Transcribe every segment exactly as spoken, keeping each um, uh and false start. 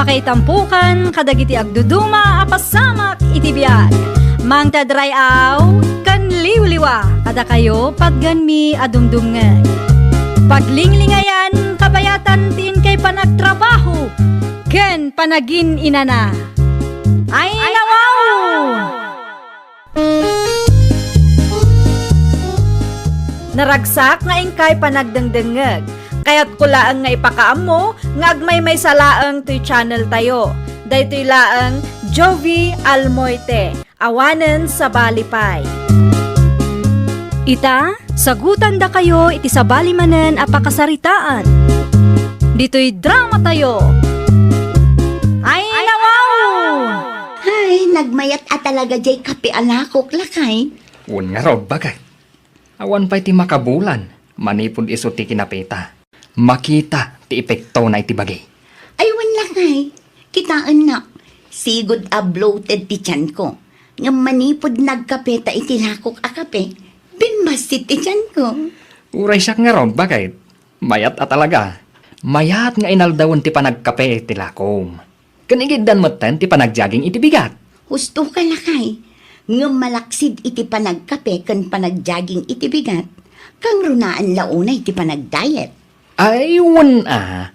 Kaitampukan kadagiti agduduma a pasamak iti biag. Mangted ray-aw ken liwliwa kadakayo patgenmi a dumdumngeg. Paglinglingayan, kabayatan ti inkay panagtrabaho ken panagin-inana. Ay, nawaw! Naragsak nga inkay panagdengdengngeg. Kayatko laeng nga ipakaammo nga agmaymaysa laeng toy channel tayo. Daytoy laeng Jovie Almoite, awanen sabali pay. Ita, sagutandakayo iti sabali manen a pakasaritaan. Ditoy drama tayo. Ay, nawaw! Ay, nagmayat a talaga jay kape a lakok, lakay. Wen ngarud, baket. Awan pay ti makabulan manipud isu ti kinapeta. Makita ti epektona iti bagi. Ay, wen, lakay. Kitaennak, sigud a bloated ti tianko. Ngem manipud nagkapeta iti lakok a kape, bimmassit ti tianko. Uray siak ngarud, baket. Mayat a talaga. Mayat nga inaldawen ti panagkape ti lakom. Ken igiddan metten ti panagjogging iti bigat. Husto ka, lakay. Ngem malaksid iti panagkape ken panagjogging iti bigat, kangrunaan la unay ti panagdiet. Ay, wen a.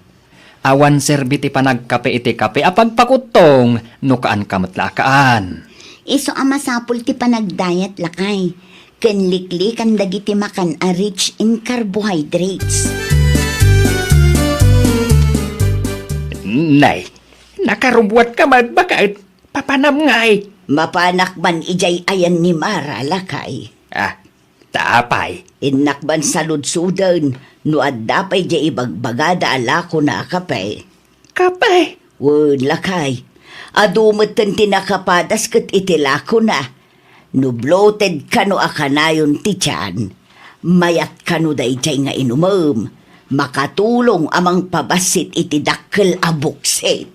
Awan serbi ti panagkape iti kape a pagpakuttong no kaanka met la a kaan. Isu a masapul ti panagdiet, lakay, ken liklikan dagiti makan a rich in carbohydrates. Nay, nakarubbuatka met, baket. Papanam ngay. Mapanak man idiay ayan ni Mara, lakay. Ah, ta apay? Innak man saludsoden no adda pay diay ibagbagada a lakona a kape. Kape? Wen, lakay. Adu metten ti nakapadas ket iti lakona. No bloated kano a kanayon ti tian, mayat kano daydiay nga inumem. Makatulong a mangpabassit iti dakkel a buksit.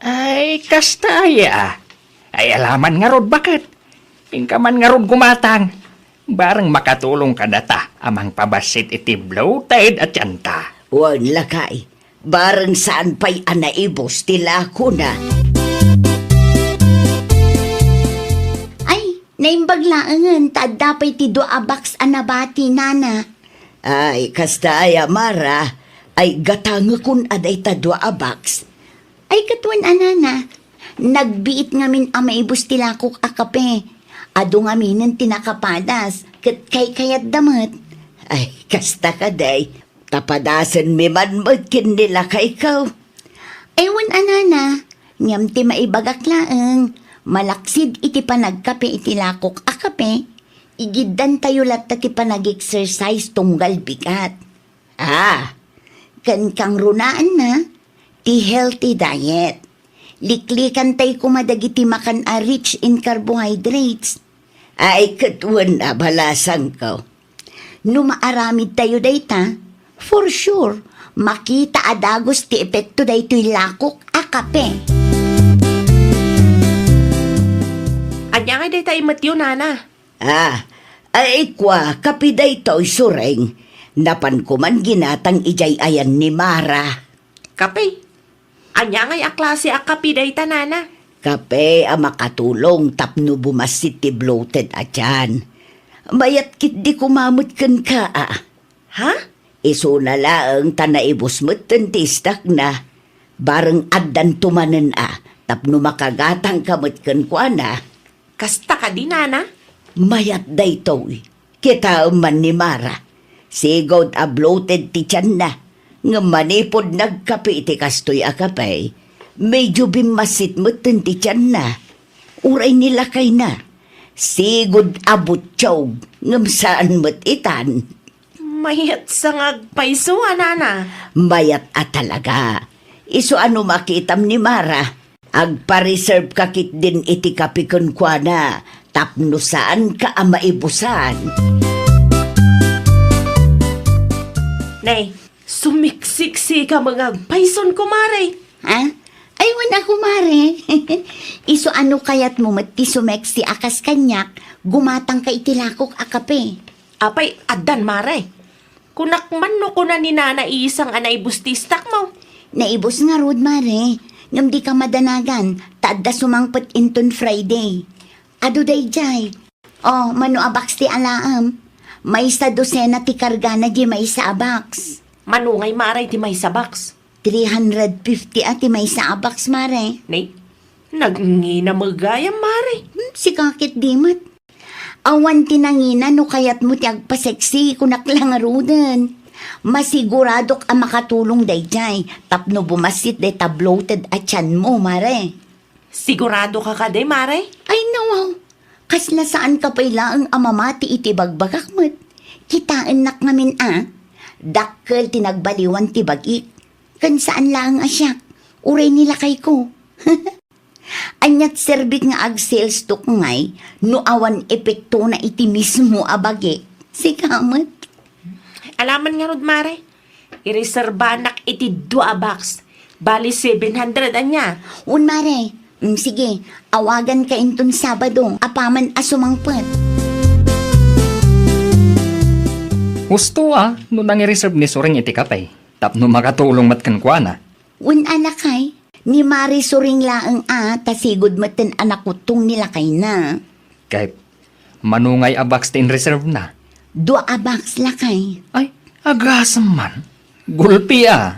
Ay, kasta aya. Ay, alaman ngarud, baket. Inka man ngarud gumatang. Bareng makatulong kadata a mangpabassit iti bloated a tianta. Wen, lakay. Bareng saan pay a naibus ti lakona. Ay, naimbag laengen ta adda pay ti dua a box a nabati, nana. Ay, kasta aya, Mara. Ay, gatangekon a dayta dua a box. Ay, ket wen a, nana, nagbiit ngamin a maibus ti lakok a kape. Adu ngaminen ti nakapadas, ket kaykayatda met. Ay, kasta kadi. Ta padasenmi man met ken ni lakayko. Ay, wen a, nana, ngem ti maibagak laeng, malaksid iti panagkape iti lakok a kape, igiddantayo latta ti panag-exercise tunggal bigat. Ah, ken kangrunaanna, ti healthy diet. Liklikantay koma dagiti makan a rich in carbohydrates. Ay, ket wen a, balasangko. No maaramidtayo dayta, for sure, makita a dagus ti epekto daytoy lakok a kape. Ania ngay dayta imetyo, nana? Ah, ay, kua, kape daytoy, Sureng. Napanko man ginatang idiay ayan ni Mara. Kape? Ania ngay a klase a kape dayta, nana? Kape a makatulong tapno bumassit ti bloated a tiyan. Mayat ketdi koma met kenka, a. Ha? Isuna laeng ta naibus metten ti istakna. Bareng addanto manen a, tapno makagatangka met kenkuana. Kasta kadi, nana? Mayat daytoy. Kitaem man ni Mara. Sigud a bloated ti tianna. Ngem manipud nagkape iti kastoy a kape, medyo bimmassit metten ti tianna. Uray ni lakayna. Sigud a butiog, ngem saan met itan. Mayat sa nga agpayso a, nana. Mayat a talaga. Isu a no makitam ni Mara, agpa-reserve ka ketdin iti kape kenkuana tapno saanka a maibusan. Nay, sumiksiksi ka met nga agpayson, kumare. Ha? Ay, wen a, kumare. Isu a no kayatmo met ti sumeksi a kas kaniak, gumatangka iti lakok a kape. Apay, addan, mare. Kunak man no kuna ni Nana Isang a naibus ti istakmo. Naibus ngarud, mare. Ngem dika madanagan, ta adda sumangpet inton Friday. Adu daydiay. O, mano a box ti alaem? Maysa dosena ti kargana diay maysa a box. Mano ngay, Mare, ti maysa box? Three hundred fifty a ti maysa a box, Mare. Nay, nangina met gayam, Mare. Hmm, sika ketdi met. Awan ti nangina no kayatmo ti agpa-sexy, kunak la ngaruden. Masiguradok a makatulong daydiay tapno bumassit dayta bloated a tianmo, Mare. Siguradoka kadi, Mare? Ay, nawaw. Kasla saanka pay laeng a mamati iti bagbagak met. Kitaennak ngamin a dakkel ti nagbaliwan ti bagik. Ken saan laeng a siak, uray ni lakayko. Ania ti serbik nga agsalestok ngay no awan epektona iti mismo a bagik? Sika met. Alaman ngarud, Mare. Ireserbanak iti dua a box. Bali seven hundred ania. Wen, Mare. Mm, sige, awaganka inton Sabado, apaman a sumangpet. Husto a, no nangireserve ni Suring iti kape, tapno makatulong met kenkuana. Wen a, lakay, ni Mare Suring laeng a, ta sigud metten a nakuttong ni lakayna. Ket mano ngay a box ti inreserve na? Dua a box, lakay. Ay, agasem man. Gulpi a.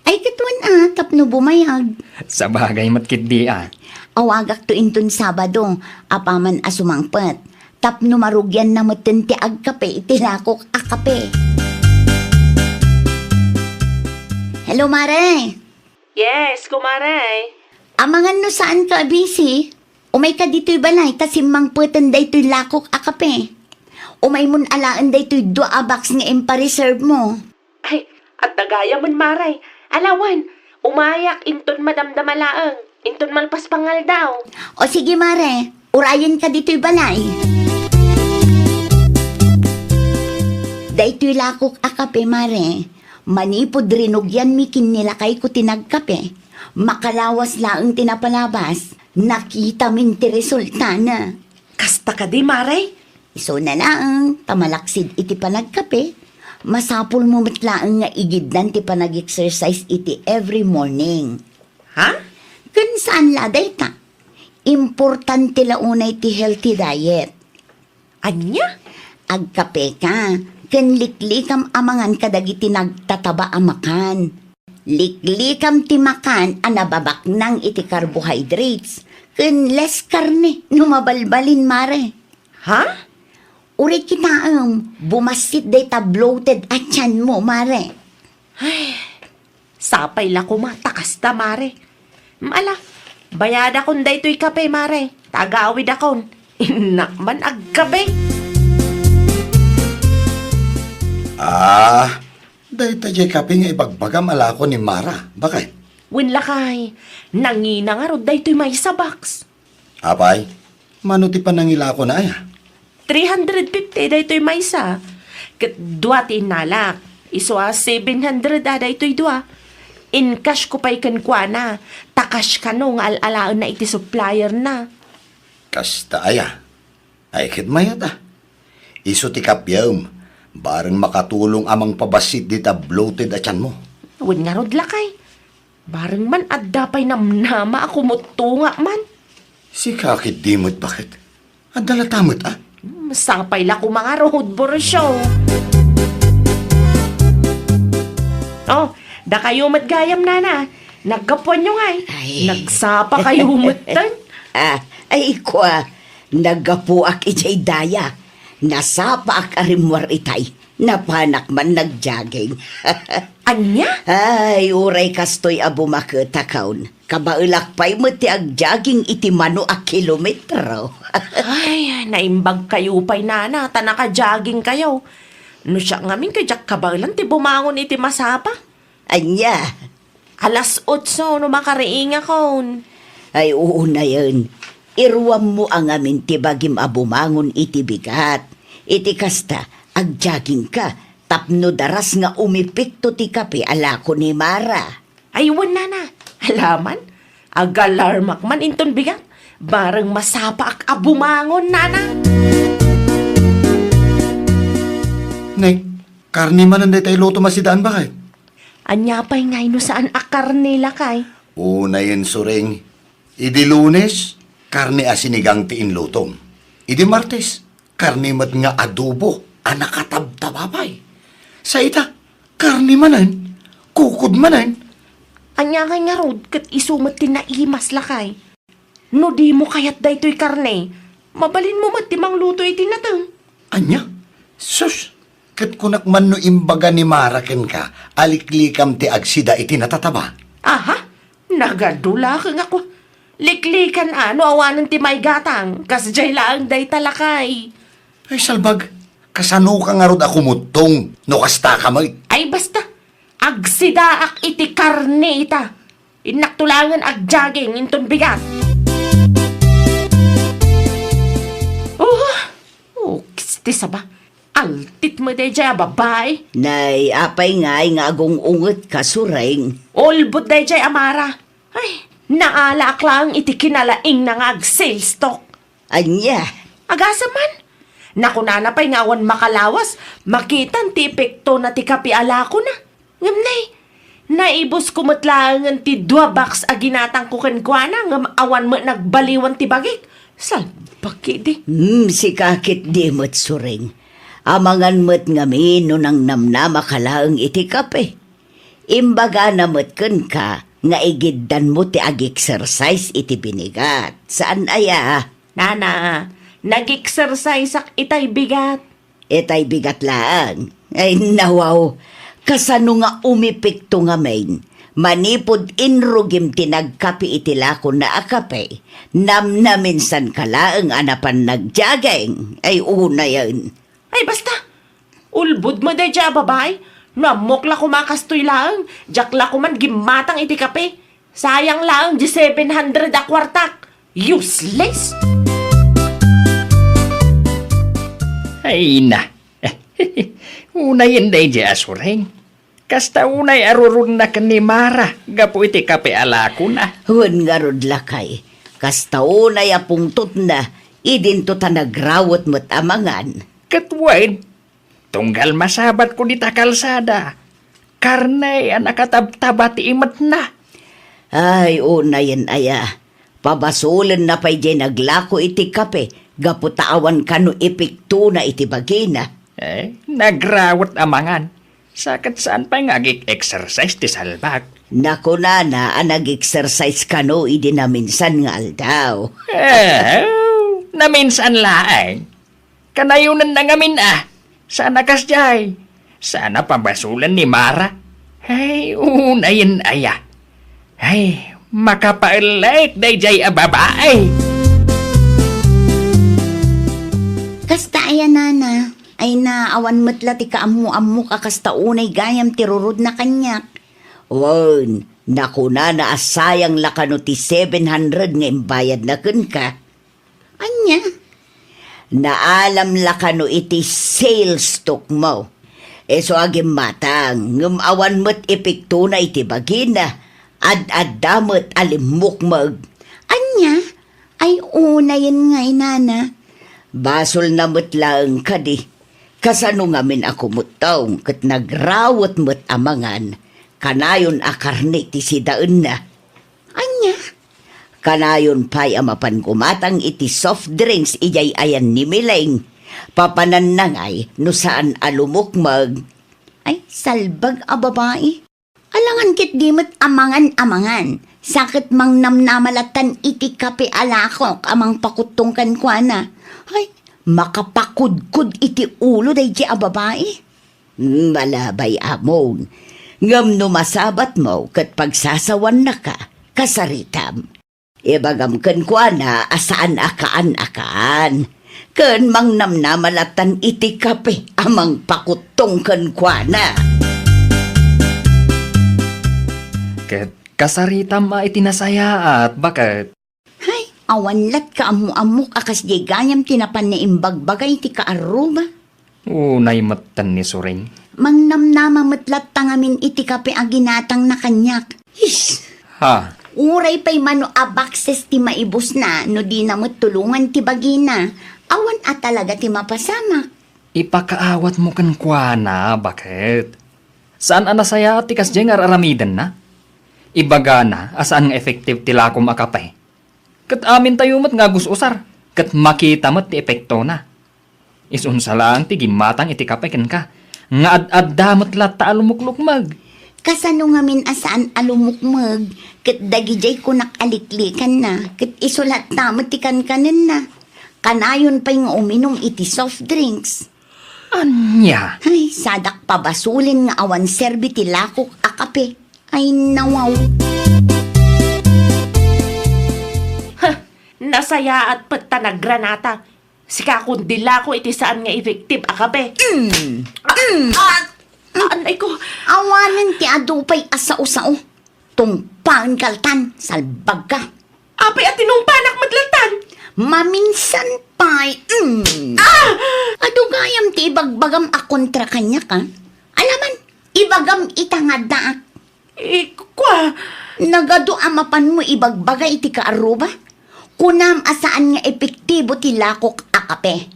Ay, ket wen a, tapno bumayag. Sabagay met ketdi a. Awagakto inton Sabado, apaman a sumangpet. Tapno marugianna metten ti agkape iti lakok a kape. Hello, Mare. Yes, kumare. Amangan no saanka a busy? Umayka ditoy balay ta simmangpeten daytoy lakok a kape. Umaymon alaen daytoy dua a box nga impareserve mo. Ay, adda gayam, Mare. Ala wen, umayak inton madamdama laeng, inton malpas pangaldaw. O sige, Mare, urayenka ditoy balay. Daytoy lakok a kape, Mare, manipud rinugianmi ken ni lakayko ti nagkape, makalawas laeng ti napalabas, nakitamin ti resultana. Kasta kadi, Mare? Isuna laeng, ta malaksid iti panagkape, masapulmo met laeng nga igiddan ti panag-exercise iti every morning. Ha? Ken saan la dayta. Importante la unay ti healthy diet. Ania? Agkapeka, ken liklikam a mangan kadagiti nagtataba a makan. Liklikam ti makan a nababaknang iti carbohydrates, ken less karne no mabalbalin, Mare. Ha? Uray kitaem, bumassit dayta bloated a tianmo, Mare. Ay, sapay la koma ta kasta, Mare. Ala, bayadakon daytoy kape, Mare. Ta agawidakon. Innak man agkape. Ah, dayta diay kape nga ibagbagam a lako ni Mara, baket? Wen lakay, nangina ngarud daytoy maysa box. Apay, mano ti panangilakona aya? Three hundred fifty daytoy maysa, ket dua ti innalak. Isu a seven hundred a daytoy dua. In-cash ko pay kenkuana, ta cash kano nga al-alaenna iti supplierna. Kasta aya? Ay, ket mayat a. Isu ti kappiem, bareng makatulong a mangpabassit dita bloated a tianmo. Wen ngarud lakay. Bareng man adda pay namnama a kumuttunga man. Sika ketdi met baket? Adda lata met a? Hmm, sapay la koma ngarud, Borsyo. Oh, dakayo met gayam, nana. Naggapuanyo ngay. Ay. Nagsapa kayo metten. Ah, ay, kua, naggapuak idiay daya. Nasapaak a rimmuar itay. Napanak man nag-jogging. Ania? Ay, uray kastoy a bumaketakon. Kabaelak pay met ti ag-jogging iti mano a kilometro. Ay, naimbag kayo pay, nana, ta naka-jogging kayo. No siak ngamin, ket diak kabaelan ti bumangon iti masapa. Ania? Alas otso no makariingakon. Ay, unayen. Iruammo a ngamin ti bagim a bumangon iti bigat. Iti kasta, ag-joggingka tapno daras nga umepekto ti kape a lako ni Mara. Ay, wen, nana. Alaman, agalarmak man inton bigat. Bareng masapaak a bumangon, nana. Nay, karne manen dayta ilutom a sidaan, baket? Ania pay ngay no saan a karne, lakay? Unayen, Suring, idi Lunes, karne a sinigang ti inlutom. Idi Martes, karne met nga adobo a nakatabtaba pay. Sa ita, karne manen, kukod manen. Ania kay ngarud ket isu met ti naimas, lakay? No dimo kayat daytoy karne, mabalinmo met ti mangluto iti nateng. Ania? Sus, ket kunak man no imbaga ni Mara kenka a liklikam ti agsida iti natataba. Aha? Nagadu la ket nga kua. Liklikan a no awanen ti maigatang, kasdiay laeng dayta, lakay. Ay, salbag, kasanoka ngarud a kumuttong no kastaka met? Ay, basta, agsidaak iti karne ita. Innakto laengen agjogging inton bigat. Oh, oh, kisti saba. Altit met dayjay a babai. Nay, apay ngay nga agung-ungetka, Suring? Ulbod dayjay a Mara. Ay, naalaak laeng iti kinalaingna nga ag-sales talk. Ania? Agasem man. Nakunana pay nga awan makalawas, makitan ti epektona ti kape a lakona. Ngem nay, naibusko met laengen ti dua box a ginatangko kenkuana ngem awan met nagbaliwan ti bagik. Salbag ketdi. Hmm, sika ketdi met, Suring. Amangan met ngamin no nangnamnamaka laeng iti kape. Imbagana met kenka nga igiddanmo ti ag-exercise iti binigat. Saan aya? Nana, nag-exerciseak itay bigat. Itay bigat laeng? Ay, nawaw. Kasano nga umepekto ngamin? Manipud inrugim ti nagkape iti lakona a kape, namnaminsanka laeng a napan nagjogging. Ay, unayen. Ay, basta! Ulbod met dayjay a babai. No ammok la koma a kastoy laeng, diak la koman gimmatang iti kape. Sayang laeng di seven hundred a kuartak. Useless! Ay na. Unayen dayjay a Suring. Kasta unay a rurudna ken ni Mara gapu iti kape a lakona. Wen ngarud, lakay, kasta unay a pungtotna idinto ta nagrawet met a mangan. Ket wen, tunggal masabatko dita kalsada, karne a nakatabtaba ti imetna. Ay, unayen aya. Pabasolenna pay diay naglako iti kape gapu ta awan kano epektona iti bagina. Eh, nagrawet a mangan. Sa ket saan pay nga ag-exercise ti salbag? Nakunana a nag-exercise kano idi naminsan nga aldaw. Eh, naminsan laeng. Kanayonenna ngamin a. Saan a kasdiay. Saan a pabasolen ni Mara. Ay, unayen aya. Ay, makapaelek dayjay a babai. Kasta aya, nana. Ay na, awan met la ti kaammo-ammok a kasta unay gayam ti rurudna kaniak. Wen, nakunana a sayang la kano ti seven hundred nga imbayadna kenka. Ania? Naalam la kano iti sales talk mo. Isu a gimmatang, ngem awan met epektona iti bagina. Ad-adda met a limmukmeg. Ania? Ay, unayen ngay, nana. Basolna met laeng kadi. Kasano ngamin a kumuttong ket nagrawet met a mangan, kanayon a karne ti sidaenna. Ania? Kanayon pay a mapan gumatang iti soft drinks idiay ayan ni Miling. Papananna ngay no saan a lumukmeg. Ay, salbag a babai. Alangan ketdi met a mangan a mangan. Sa ket mangnamnama lattan iti kape a lakok a mangpakuttong kenkuana. Ay, makapakudkod iti ulo daydi a babai. Hmm, malabay, amon. Ngem no masabatmo ket pagsasawannaka, kasaritam. Ibagam kenkuana a saan a kaan a kaan. Ken mangnamnama lattan iti kape a mangpakuttong kenkuana. Ket kasaritam a iti nasayaat, baket. Hay, awan lat kaammo-ammok a kasdiay gayam ti napan naimbagbaga iti kaarruba. Unay metten ni Suring. Mangnamnama met latta ngamin iti kape a ginatangna kaniak. Is! Ha? Uray pay mano a bakses ti maibusna no dina met tulongan ti bagina. Awan a talaga ti mapasamak. Ipakaawatmo kenkuana, baket. Saan a nasayaat ti kasdiay nga ar-aramidenna? Ibagana a saan nga effective ti lakom a kape. Ket amintayo met nga agus-usar, ket makita met ti epektona. Isunsa laeng ti gimmatang iti kape kenka, nga ad-adda met latta a lumuklukmeg. Kasano ngamin a saan a lumukmeg, ket dagidiay kunak a liklikanna, ket isu latta met ti kankanenna. Kanayon pay nga uminum iti soft drinks. Ania? Ay, sadak pabasolen nga awan serbi ti lakok a kape. Ay, nawaw. Ha! Nasayaat pet ta naggranata. Sika kundi lako iti saan nga effective a kape. Mm. Ah, Mm. ah, anay ko. Awanen ti adu pay a sao-sao. Tungpaen kaltan, salbagka. Apay a tinungpanak met lattan? Maminsan pay. Mm. Ah! Adu gayam ti ibagbagam a kontra kaniak, a? Alaman, ibagam ita nga addaak. Eh, kua? Nagadu a mapanmo ibagbaga iti kaarruba? Kunam a saan nga epektibo ti lakok a kape.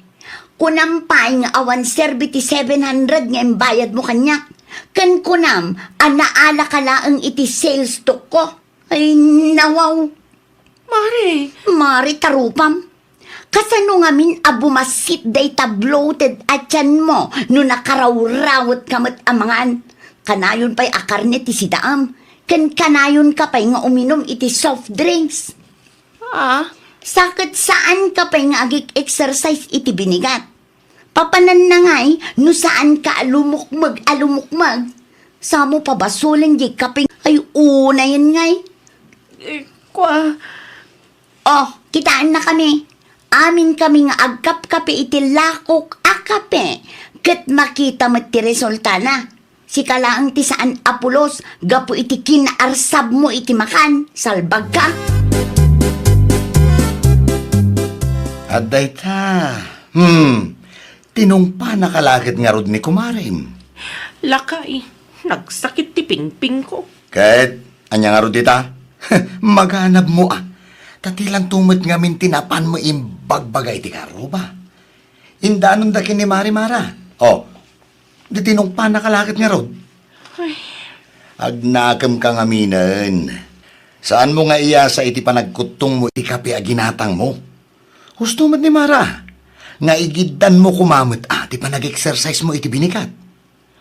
Kunam pay nga awan serbi ti seven hundred nga imbayadmo kaniak. Ken kunam a naalaka laeng iti sales talk ko. Ay, nawaw. Mare. Mare, tarupam. Kasano ngamin a bumassit dayta bloated a tianmo no nakarawrawetka met a mangan? Kanayon pay a karne ti sidaam, ken kanayonka pay nga uminum iti soft drinks. Ah? Sa ket saanka pay nga agik-exercise iti binigat. Papananna ngay no saanka a lumukmeg a lumukmeg. Samo pabasolen diay kape ay unayen ngay. Eh, kua. Oh, kitaennakami. Aminkami nga agkapkape iti lakok a kape, ket makita met ti resultana. Sika laeng ti saan a pulos gapu iti kinaarsabmo iti makan, salbagka. Adda ita. Hmm. Tinungpanaka la ket ngarud ni kumarem. Lakay, nagsakit ti pingpingko. Ket ania ngarud ita? Maganabmo a. Ta ti lanto met ngamin ti napanmo imbagbaga iti kaarruba. Indaanonda ken ni Mare Mara. Oh, di tinungpanaka la ket ngarud. Ay. Agnakemka ngaminen. Saanmo nga iyasa iti panagkuttongmo iti kape a ginatangmo. Husto met ni Mara, nga igiddanmo koma met a ti panag-exercisemo iti binigat.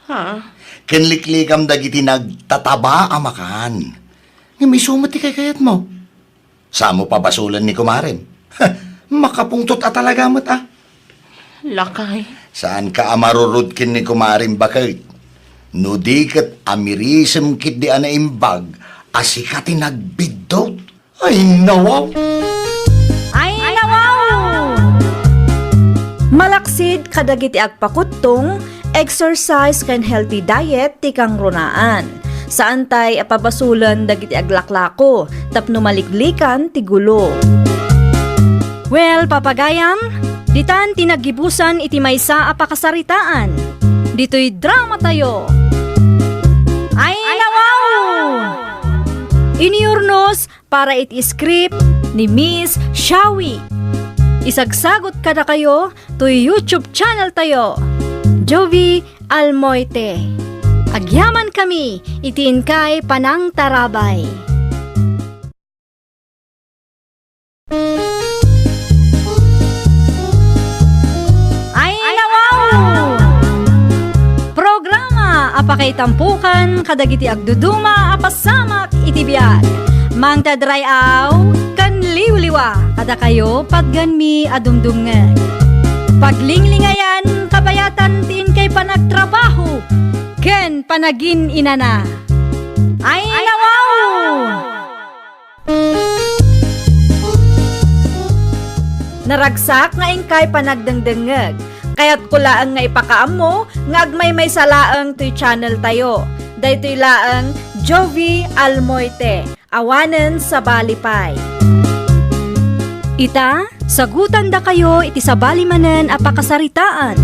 Ha? Ken liklikam dagiti nagtataba a makan. Ngem isu met ti kaykayatmo. Samo pabasolen ni kumarem. Makapungtot a talaga met a. Lakay. Saanka a marurud ken ni kumarem baket? No di ket amirisem ketdi a naimbag a sika ti nagbiddut. Ay, nawaw! Ay, nawaw! Malaksid kadagiti agpakuttong, exercise ken healthy diet ti kangrunaan. Saantay a pabasolen dagiti aglaklako tapno maliklikan ti gulo. Well, papagayam, ditan ti naggibusan iti maysa a pakasaritaan. Ditoy dramatayo. Ay, nawaw! Iniurnos para iti script ni Miss Shawi. Isagsagut kadakayo toy YouTube channel tayo, Jovi Almoite. Agyaman kami iti inkay panangtarabay. Ay, nawaw! Programa a pakaitampokan kadagiti agduduma a pasamak iti biag. Mangted ray-aw ken liwliwa kadakayo patgenmi a dumdumngeg. Paglinglingayan, kabayatan ti inkay panagtrabaho ken panagin-inana. Ay, nawaw! Naragsak nga inkay panagdengdengngeg. Kayatko laeng nga ipakaammo nga agmaymaysa laeng toy channel tayo. Daytoy laeng Jovi Almoite. Awanen sabali pay. Ita, sagutandakayo iti sabali manen a pakasaritaan.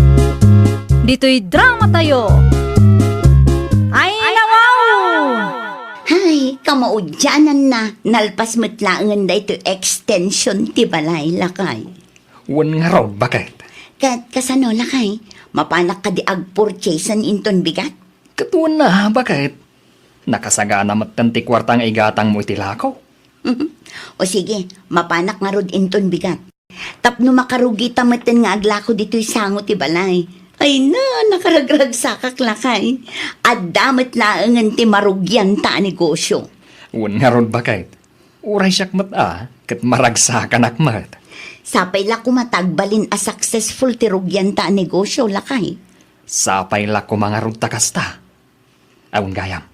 Ditoy dramatayo. Ay, nawaw! Hay, kamaudiananna, nalpas met laengen daytoy extension ti balay, lakay. Wen ngarud, baket? Ket kasano, lakay? Mapanak kadi agpurchasen inton bigat? Ket wen a, baket? Nakasagana metten ti kuarta nga igatangmo iti lako. O sige, mapanak ngarud inton bigat. Tapno makarugita metten nga aglako ditoy sango ti balay. Ay na, nakaragragsakak lakay. Adda met laengen ti marugianta a negosio. Wen ngarud, baket. Uray siak met a, ket maragsakanak met. Sapay la koma ta agbalin a successful ti rugianta a negosio, lakay. Sapay la koma ngarud ta kasta. Awan gayam.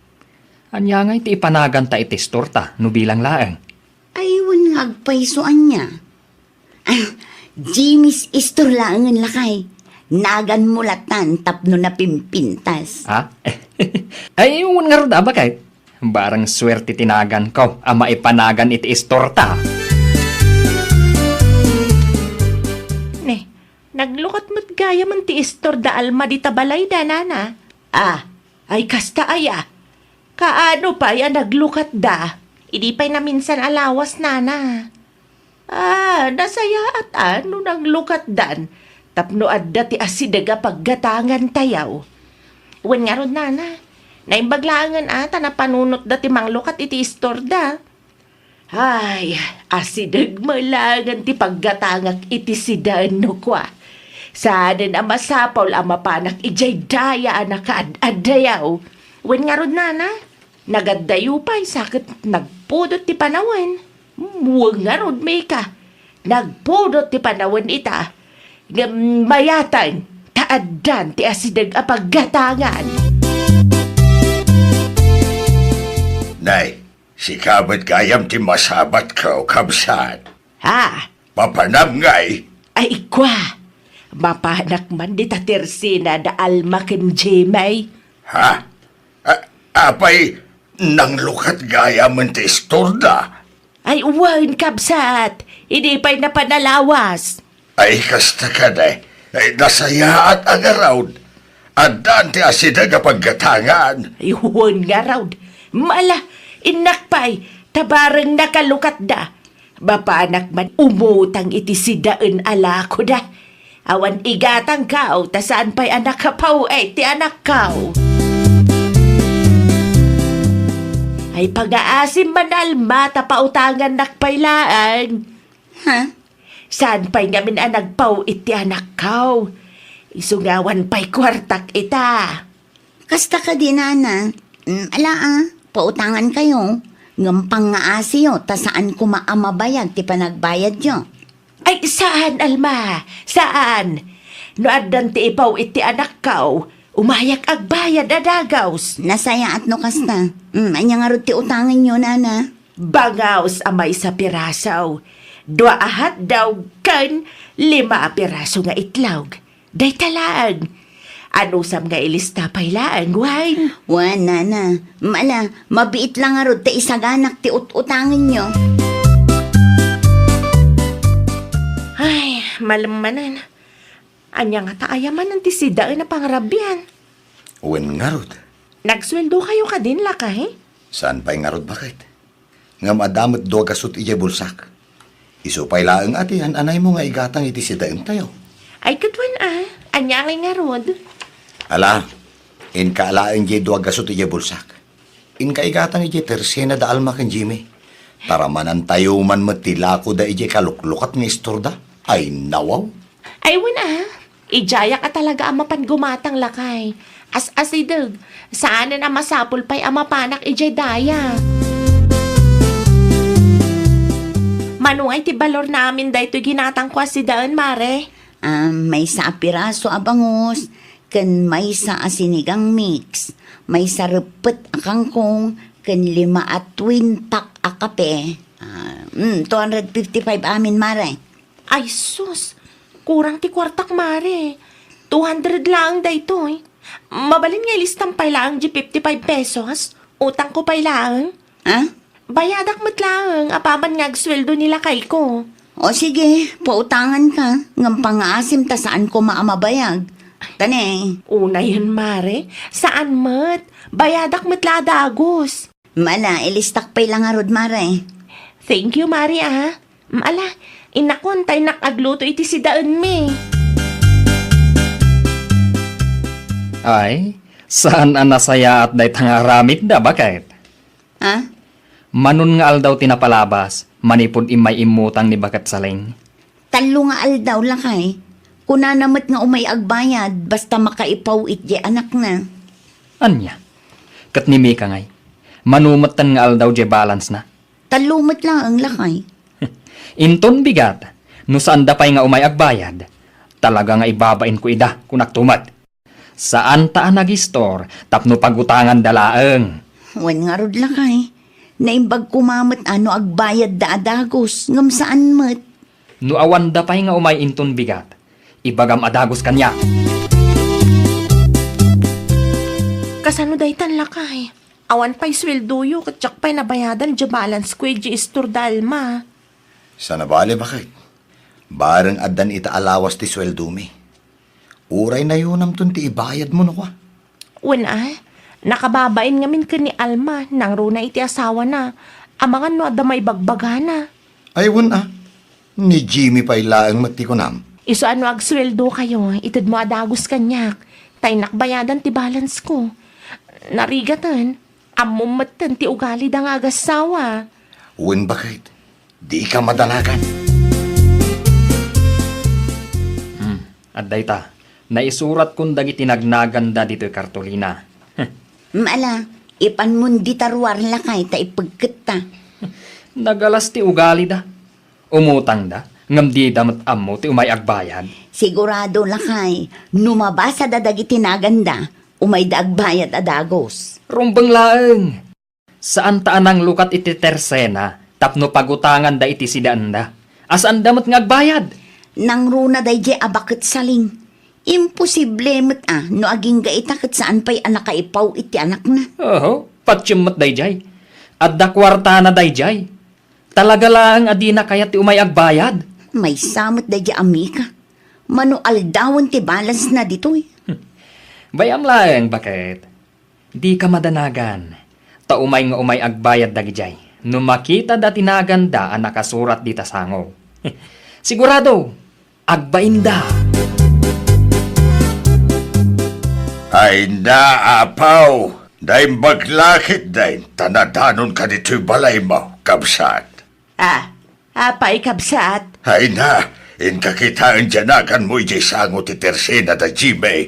Ania ngay ti ipanaganta iti istorta no bilang laeng? Ay, wen nga agpayso ania. Ah, Jimmy's Store laengen lakay. Naganmo latan tapno napimpintas. Ha? Ay, wen ngarud a, baket. Barang suerte ti naganko a maipanagan iti istorta. Ne, naglukat met gayamen ti istor da Alma dita balayda, nana. Ah, ay kasta aya. Kaano pay a naglukatda? Idi pay naminsan a lawas, nana. Ah, nasayaat a no naglukatdan tapno adda ti asideg a paggatangantayo. Wen ngarud, nana, naimbag laengen a ta napanunotda ti manglukat iti istorda. Ay, asideg met laengen ti paggatangak iti sidaen no kua. Saanen a masapul a mapanak idiay daya a nakaad-addayo. Wen ngarud, nana, nagaddayo pay sa ket nagpudot ti panawen. Wen ngarud, Mika, nagpudot ti panawen ita. Ngem mayatan, ta addan ti asideg a paggatangan. Nay, sika met gayam ti masabatko, kabsat. Ha? Mapanam ngay? Ay, kua. Mapanak man dita tersena da Alma ken Jimmy. Ha? A-, apay, nanglukat gayamen ti istorda? Ay, wen, kabsat. Idi pay napan a lawas. Ay, kasta kadi. Ay, nasayaat a ngarud. Addan ti asideg a paggatangan. Ay, wen ngarud. Mala, innak pay, ta bareng nakalukatda. Mapanak man umutang iti sidaen a lakoda. Awan igatangko, ta saan pay a nakapaw-et ti anakko. Ay, pangaasim man, Alma, ta pautangannak pay laeng. Ha? Saan pay ngamin a nagpaw-et ti anakko? Isu nga awan pay kuartak ita. Kasta kadi, nana. Mm, ala, a, pautangankayo. Ngem pangngaasiyo, ta saan koma a mabayag ti panagbayadyo. Ay, saan, Alma? Saan? No addan ti ipaw-et ti anakko, umayak agbayad a dagus. Nasayaat no kasta. Mm, ania ngarud ti utangenyo, nana? Bangaos a maysa piraso, dua a hotdog, ken lima a piraso nga itlog. Dayta laeng. Anusam nga ilista pay laeng, wen? Wen, nana. Mala, mabiit la ngarud ta isaganak ti ut-utangenyo. Ay, malem manen. Ania ngata aya manen ti sidaen a pangrabian? Wen ngarud. Nagsueldokayo kadin, lakay? Saan pay ngarud, baket? Ngem adda met dua gasut idiay bulsak. Isu pay laeng a ti yan-anaymo nga igatang iti sidaentayo. Ay, ket wen a, ania ngay ngarud? Ala, inka laeng diay dua gasut idiay bulsak. Inka igatang idiay tersena da Alma ken Jimmy. Taramanantayo man met ti lakoda idiay kaluklukat nga istorda. Ay, nawaw. Ay, wen a, idiayak a talaga a mapan gumatang, lakay. As-asideg, saanen a masapul pay a mapanak idiay daya. Mano ngay ti balor namin daytoy ginatangko a sidaen, mare? Ah, maysa a piraso a bangus, ken maysa a sinigang mix, maysa reppet a kangkong, ken lima a twin pack a kape. Ah, mm, two hundred fifty-five amin, mare. Ay, sus! Kurang ti kuartak, mare. Two hundred laeng daytoy. Mabalin nga ilistam pay laeng di fifty-five pesos? Utangko pay laeng? Ha? Bayadak met laeng apaman nga agsueldo ni lakayko. O sige, pautanganka. Ngem pangaasim ta saan koma a mabayag. Tane. Unayen, mare. Saan met. Bayadak met la a dagus. Mala, ilistak pay la ngarud, mare. Thank you, mare, ah. Mala, inakon ta innak agluto iti sidaenmi. Ay, Saan a nasayaat dayta nga aramidda, baket? Ha? Manon nga aldaw ti napalabas, manipud immay immutang ni Baket Saling? Tallo nga aldaw, lakay. Kunana met nga umay agbayad, basta makaipaw iti anakna. Ania? Ket ni Mika ngay, mano metten nga aldaw diay balance na? Tallo met laeng, lakay. Inton bigat, no saanda pay nga umay agbayad, talaga nga ibabainko ida, kunak tumet. Saanta a nagistor tapno pagutanganda laeng. Wen ngarud, lakay. Naimbag koma met a no agbayadda a dagus, ngem saan met. No awanda pay nga umay inton bigat, ibagam a dagus kaniak. Kasano daytan, lakay? Awan pay sueldoyo ket diak pay nabayadan diay balance ko idiay istor da Alma. Saan a bale, baket? Bareng addan ita a lawas ti sueldomi. Uray nayunamton ti ibayadmo no kua. Wen a, nakababain ngamin ken ni Alma, nangruna iti asawana. Amangan no adda maibagbagana. Ay, wen a. Ni Jimmy pay laeng met ti kunam. Isu a no agsueldokayo, itedmo a dagus kaniak, ta innak bayadan ti balance ko. Narigaten, ammom metten ti ugalida nga agassawa. Wen, baket. Dika madanagan. Hmm, adda ita. Naisuratkon dagiti nagnaganda ditoy kartolina. Ala, ipanmon dita ruar, lakay, ta ipegketta. Nagalas ti ugalida. Umutangda, ngem dida met ammo ti umay agbayad. Sigurado, lakay, no mabasada dagiti naganda, umayda agbayad a dagus. Rumbeng laeng. Saanta a nanglukat iti tersena tapno pagutanganda iti sidaanda, a saanda met nga agbayad. Nangruna daydiay a Baket Saling. Imposible met a no agingga ita ket saan pay a nakaipaw iti anakna. Oho, patiem met daydiay. Adda kuartana daydiay. Talaga laeng a dina kayat ti umay agbayad. Maysa met daydiay a Mika. Mano aldawen ti balance na ditoy. Bay-am laeng, baket. Dika madanagan, ta umay nga umay agbayad dagidiay no makitada ti naganda a nakasurat dita sango. Sigurado, agbainda. Ay na, apaw, naimbag la ketdin ta nadanonka ditoy balaymo, kabsat. Ah, apay, kabsat? Ay na, inka kitaen diay naganmo idiay sango ti tersena da Jimmy.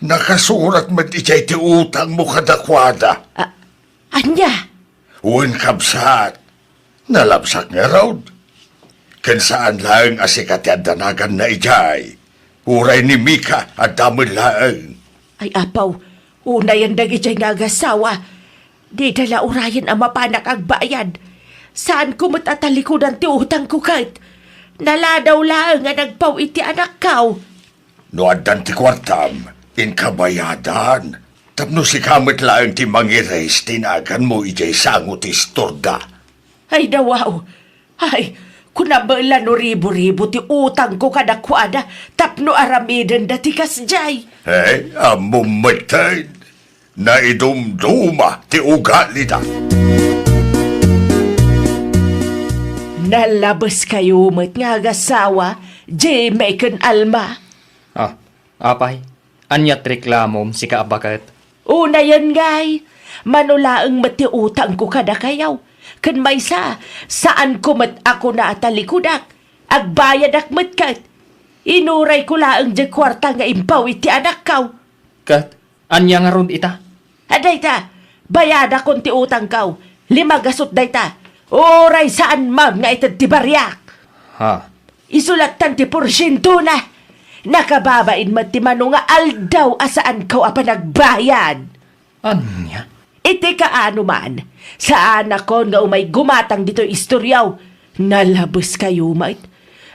Nakasurat met idiay ti utangmo kadakuada. Ah, ania? Wen, kabsat, nalabsak ngarud. Ken saan laeng a sika ti adda naganna idiay. Uray ni Mika, adda met laeng. Ay, apaw, unayen dagidiay nga agassawa. Dida la urayen a mapanak agbayad. Saanko met a talikudan ti utangko ket naladaw laeng a nagpaw iti anakko. No addan ti kuartam, inka bayadan. Tapno sika met laeng ti mangiris ti naganmo idiay sango ti istorda. Ay, dawaw! Ay, kunam la no ribu-ribu ti utangko kadakuada tapno aramidenda ti kasdiay. Eh, ammom metten, naidumduma ti ugalida. Nalabeskayo met nga agassawa, Jimmy ken Alma. Ah, apay, ania ti reklamom, sika a baket? Unayen ngay, mano laeng met ti utangko kadakayo. Ken maysa, saanko met a kuna a talikudak. Agbayadak met ket. Inurayko laeng diay kuarta nga impaw iti anakko. Ket ania ngarud ita? Adda ita, bayadakon ti utangko. Lima gasut dayta. Uray saan man nga ited ti bariak. Ha? Isu lattan ti porsientona. Nakababain met ti mano nga aldaw a saanko a panagbayad. Ania? Iti kaano man, saanakon nga umay gumatang ditoy istoryo. Nalabeskayo met.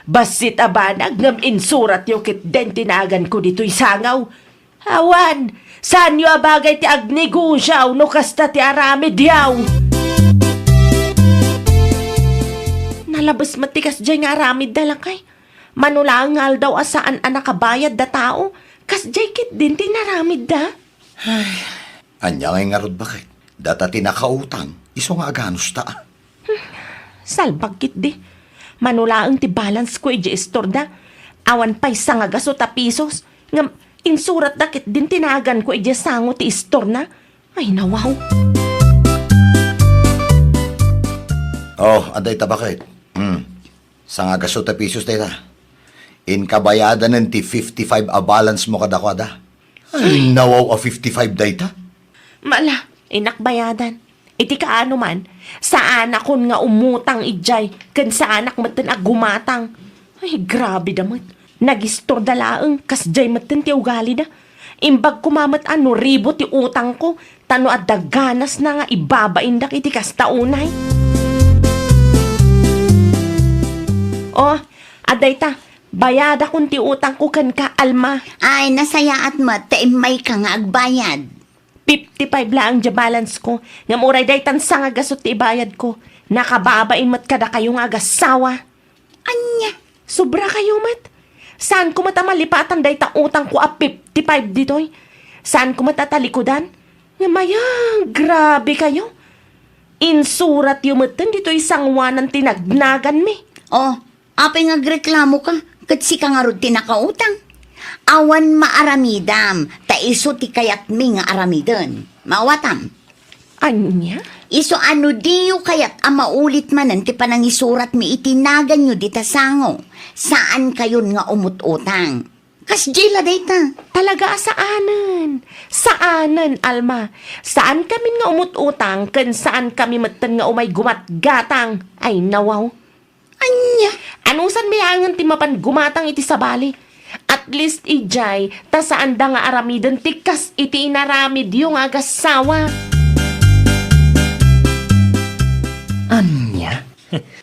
Bassit a banag ngem insuratyo ketdin ti naganko ditoy sango. Awan, saanyo a bagay ti agnegosio no kasta ti aramidyo. Nalabes met ti kasdiay nga aramidda, lakay. Mano laeng nga aldaw a saan a nakabayad da tao, kasdiay ketdin ti inaramidda. Ay, ania ngay ngarud, baket? Data ti nakautang, isu nga aganusta. Salbag ketdi. Mano laeng ti balance ko idiay istorda. Awan pay sangagasut a pisos. Ngem, Insuratda ketdin ti naganko idiay sango ti istorna. Ay, nawaw. Oh, adda ita baket. Hmm. Sangagasu ta pisos dayta. Inka bayadanen ti fifty-five a balance mo kadakuada. Ay, nawaw a fifty-five dayta. Mala, innak bayadan. Iti kaano man, saanakon nga umutang idiay, ken saanak metten a gumatang. Ay, grabe da met. Nagistorda laeng, kasdiay metten ti ugalida. Imbag koma met a no ribo ti utangko, ta no adda ganasna nga ibabaindak iti kasta unay. Oh, adda ita, bayadakon ti utangko kenka, Alma. Ay, nasayaat met ta immayka nga agbayad. Fifty-five laeng diay balance ko, ngem uray daytan sangagasu ti ibayad ko. Nakababain met kadakayo nga agassawa. Ania? Sobra kayo met. Saan ko met a malipatan dayta utang ko a fifty-five ditoy? Saan ko met a talikudan? Ngem aya, grabe kayo. Insurat yo met ditoy sanguanan ti nagnaganmi. Oh, apay nga agreklamo ka? Ket sika ngarud ti nakautang. Awan maaramidam, ta isu ti kayatmi nga aramiden. Maawatam? Ania? Isu a no diyo kayat a maulit manen ti panangisuratmi iti naganyo dita sango, saan kayon nga umut-utang. Kasdiay la dayta. Talaga a saanen. Saanen, Alma. Saan kamin nga umut-utang, ken saan kami metten nga umay gumatgatang. Ay, nawaw. Ania? Anusan mayangen ti mapan gumatang iti sabali? At least idiay, ta saanda nga aramiden ti kas iti inaramidyo nga agassawa. Ania?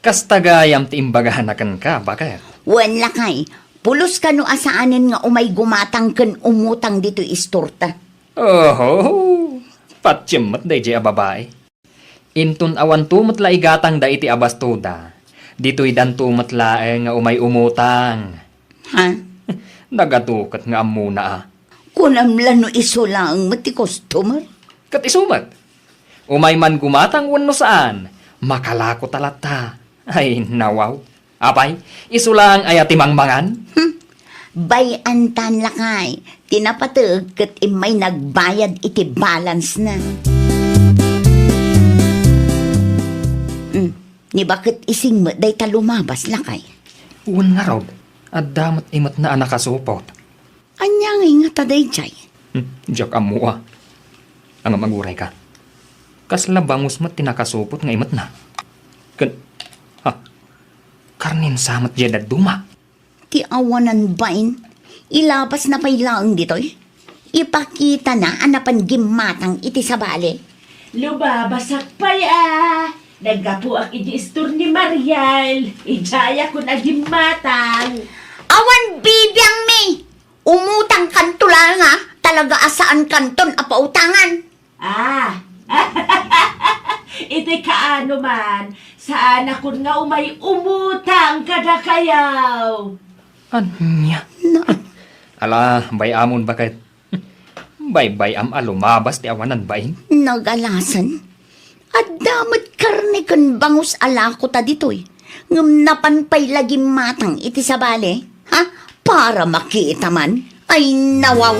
Kasta gayam ti imbagana kenka, baket? Wen, lakay, pulos kano a saanen nga umay gumatang ken umutang ditoy istorta. Oho, patiem met daydiay a babai. Inton awanto met la igatangda iti abastoda, ditoydanto met laeng nga umay umutang. Ha? Nagadu ket nga ammona a. Kunam la no isu laeng met ti customer? Ket isu met. Umay man gumatang wenno saan, makalako ta latta. Ay, nawaw. Apay, isu laeng aya ti mangmangan? Hmm. Bay-antan lakay, ti napateg ket immay nagbayad iti balance na. Hmm. Ni baket ising met dayta lumabas lakay. Wen ngarud, adda met imetna a nakasupot. Ania ngay ngata daydiay? Hmm, diak ammo a. Ngem aguray ka. Kasla bangus met ti nakasupot nga imetna. Ken, ha, karnen sa met diay dadduma. Ti awanan bain, ilabasna pay laeng ditoy. Ipakitana a napan gimmatang iti sabali. Lumabasak pay a. Naggapuak iti istor ni Mariel. Idiayakon a gimmatang. Awan bibiangmi! Umutangkanto laeng a, talaga a saankanton a pautangan. Ah, iti kaano man, saanakon nga umay umutang kadakayo. Ania? Na- Ala, bay-amon baket. Baybay-am a lumabas ti awanan bain. Nagalasen. Adda met karne ken bangus a lako ta ditoy, ngem napan pay la gimmatang iti sabali, ha? Para makita man. Ay, nawaw!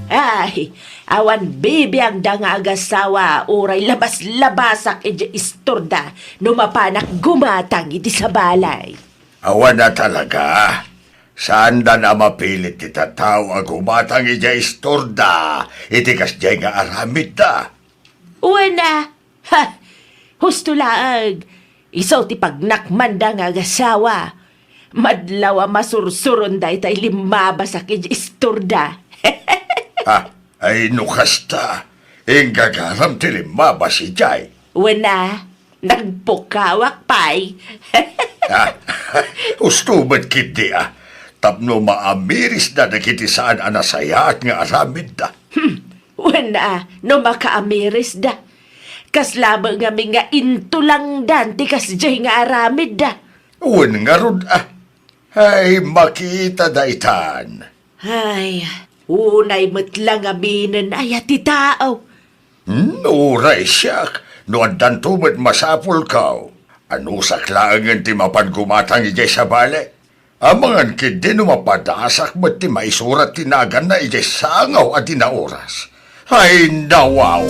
Ay, awan bibiangda nga agassawa, uray labas-labasak idiay istorda no mapanak gumatang iti sabali. Awan a talaga. Saandan a mapilit ti tattao a gumatang idiay istorda iti kasdiay nga aramidda. Wen a, ha, husto laeng. Isu ti pagnakmanda nga agassawa. Madlaw a masursuron daytay limmabasak idiay istorda. Ah, ay no kasta, inggagaram ti limmabas idiay. Wen a, nagpukawak pay. Ah, husto met ketdi a, tapno maamirisda dagiti saan a nasayaat nga aramidda. Hmm, wen a, no makaamirisda. Kasla met ngamin nga intulangdan ti kasdiay nga aramidda. Wen ngarud a, ay, makita daytan. Ay, unay met la ngaminen aya ti tao. Hmm, uray siak, no addanto met masapulko. Anusak laengen ti mapan gumatang idiay sabali. Amangan ketdi no mapadasak met ti maisurat ti naganna idiay sangaw a di naoras. Ay, nawaw!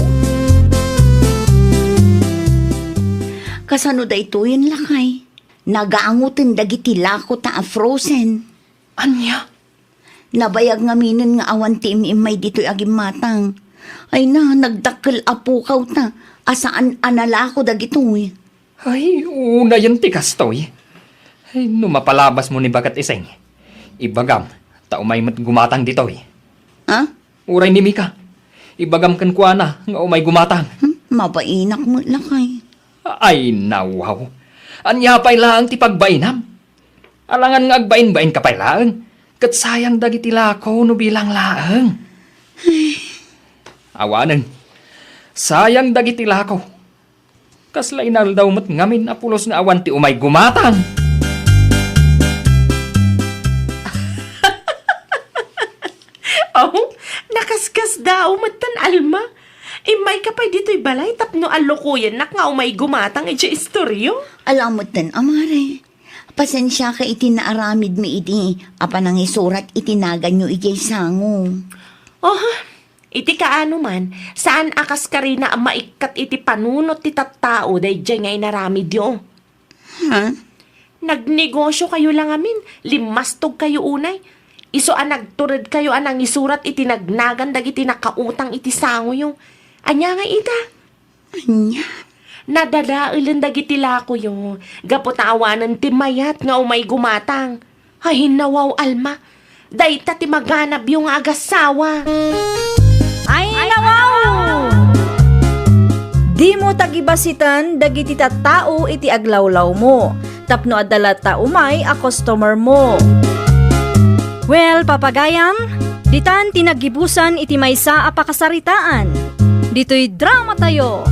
Kasano daytoyen, lakay? Nagangoten dagiti lakota a frozen. Ania? Nabayag ngaminen nga awan ti im-immay ditoy a gimmatang. Ay na, nagdakkel a pukawta a saan a nalako dagitoy. Ay, unayen ti kastoy. Ay, no mapalabasmo ni Bagat Iseng, ibagam ta umay met gumatang ditoy. Ha? Uray ni Mika, ibagam kenkuana nga umay gumatang. Hmm, mabainak met, lakay. Ay, nawaw. Ania pay laeng ti pagbainam? Alangan nga agbainbain ka pay laeng. Ket sayang dagiti lako no bilang laeng. Awanen, sayang dagiti lako. Kasla inaldaw met ngamin a pulos nga awan ti umay gumatang. Aw, nakaskasdaaw metten, Alma. Immayka pay ditoy balay tapno allokuyennak nga umay gumatang idiay istoryo. Ala metten, Amare. Pasensiaka iti naaramidmi idi a panangisurat iti naganyo idiay sango. Oh, iti kaano man, saan a kaskarina a maikkat iti panunot ti tattao daydiay nga inaramidyo. Ha? Nagnegosiokayo la ngamin, limmastogkayo unay. Isu a nagturedkayo a nangisurat iti nagnagan dagiti nakautang iti sangoyo. Ania nga ita? Ania? Nadadaelen dagiti lakoyo, gapu ta awanen ti mayat nga umay gumatang. Ay, nawaw, Alma. Dayta ti maganabyo nga agasawa. Ay, nawaw! Dimo tagibasiten dagiti tattao iti aglawlawmo, tapno adda latta umay a customer mo. Well, papagayam, ditan ti naggibusan iti maysa a pakasaritaan. Ditoy drama tayo.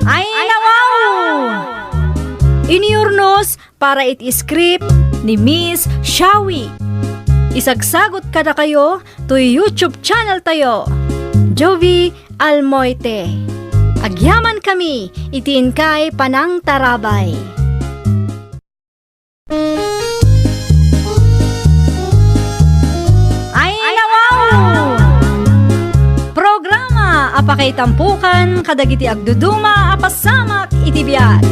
Ay, nawaw! Iniurnos para iti script ni Miss Shawi. Isagsagot kadakayo toy YouTube channel tayo, Jovi Almoite. Agyaman kami iti inkay panangtarabay. Ay, nawaw! Programa a pakaitampukan kadagiti agduduma a pasamak iti biag.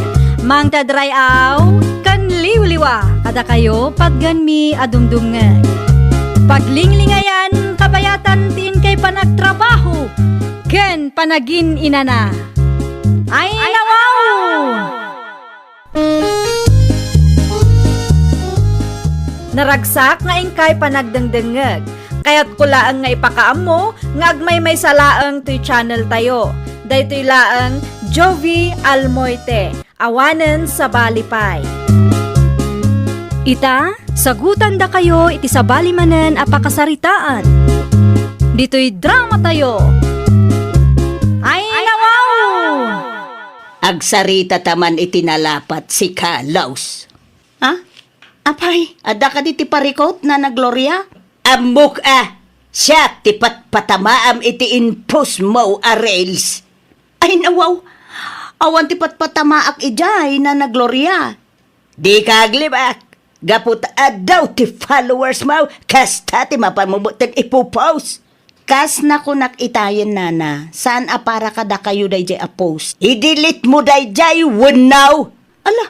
Mangted ray-aw ken liwliwa kadakayo patgenmi a dumdumngeg. Paglinglingayan, kabayatan ti inkay panagtrabaho ken panagin-inana. Ay, nawaw! Naragsak nga inkay panagdengdengngeg. Kayatko laeng nga ipakaammo nga agmaymaysa laeng toy channel tayo. Daytoy laeng Jovi Almoite, awanen sabali pay. Ita, sagutandakayo iti sabali manen a pakasaritaan. Ditoy drama tayo. Ay, nawaw! Agsarita ta man iti nalapat, sika, Laus. Ha? Apay, adda kadi ti parikut, Nana Gloria? Ammok a, siak ti patpatamaam iti in-post mo a reels. Ay, nawaw, awan ti patpatamaak idiay, Nana Gloria. Dika aglibak, gapu ta addaw ti followers mo, kasta ti mapanmo metten ipopost. Kas nakunak itayen, Nana, saan a para kadakayo daydiay a post. I-delete mo daydiay wenno? Ala,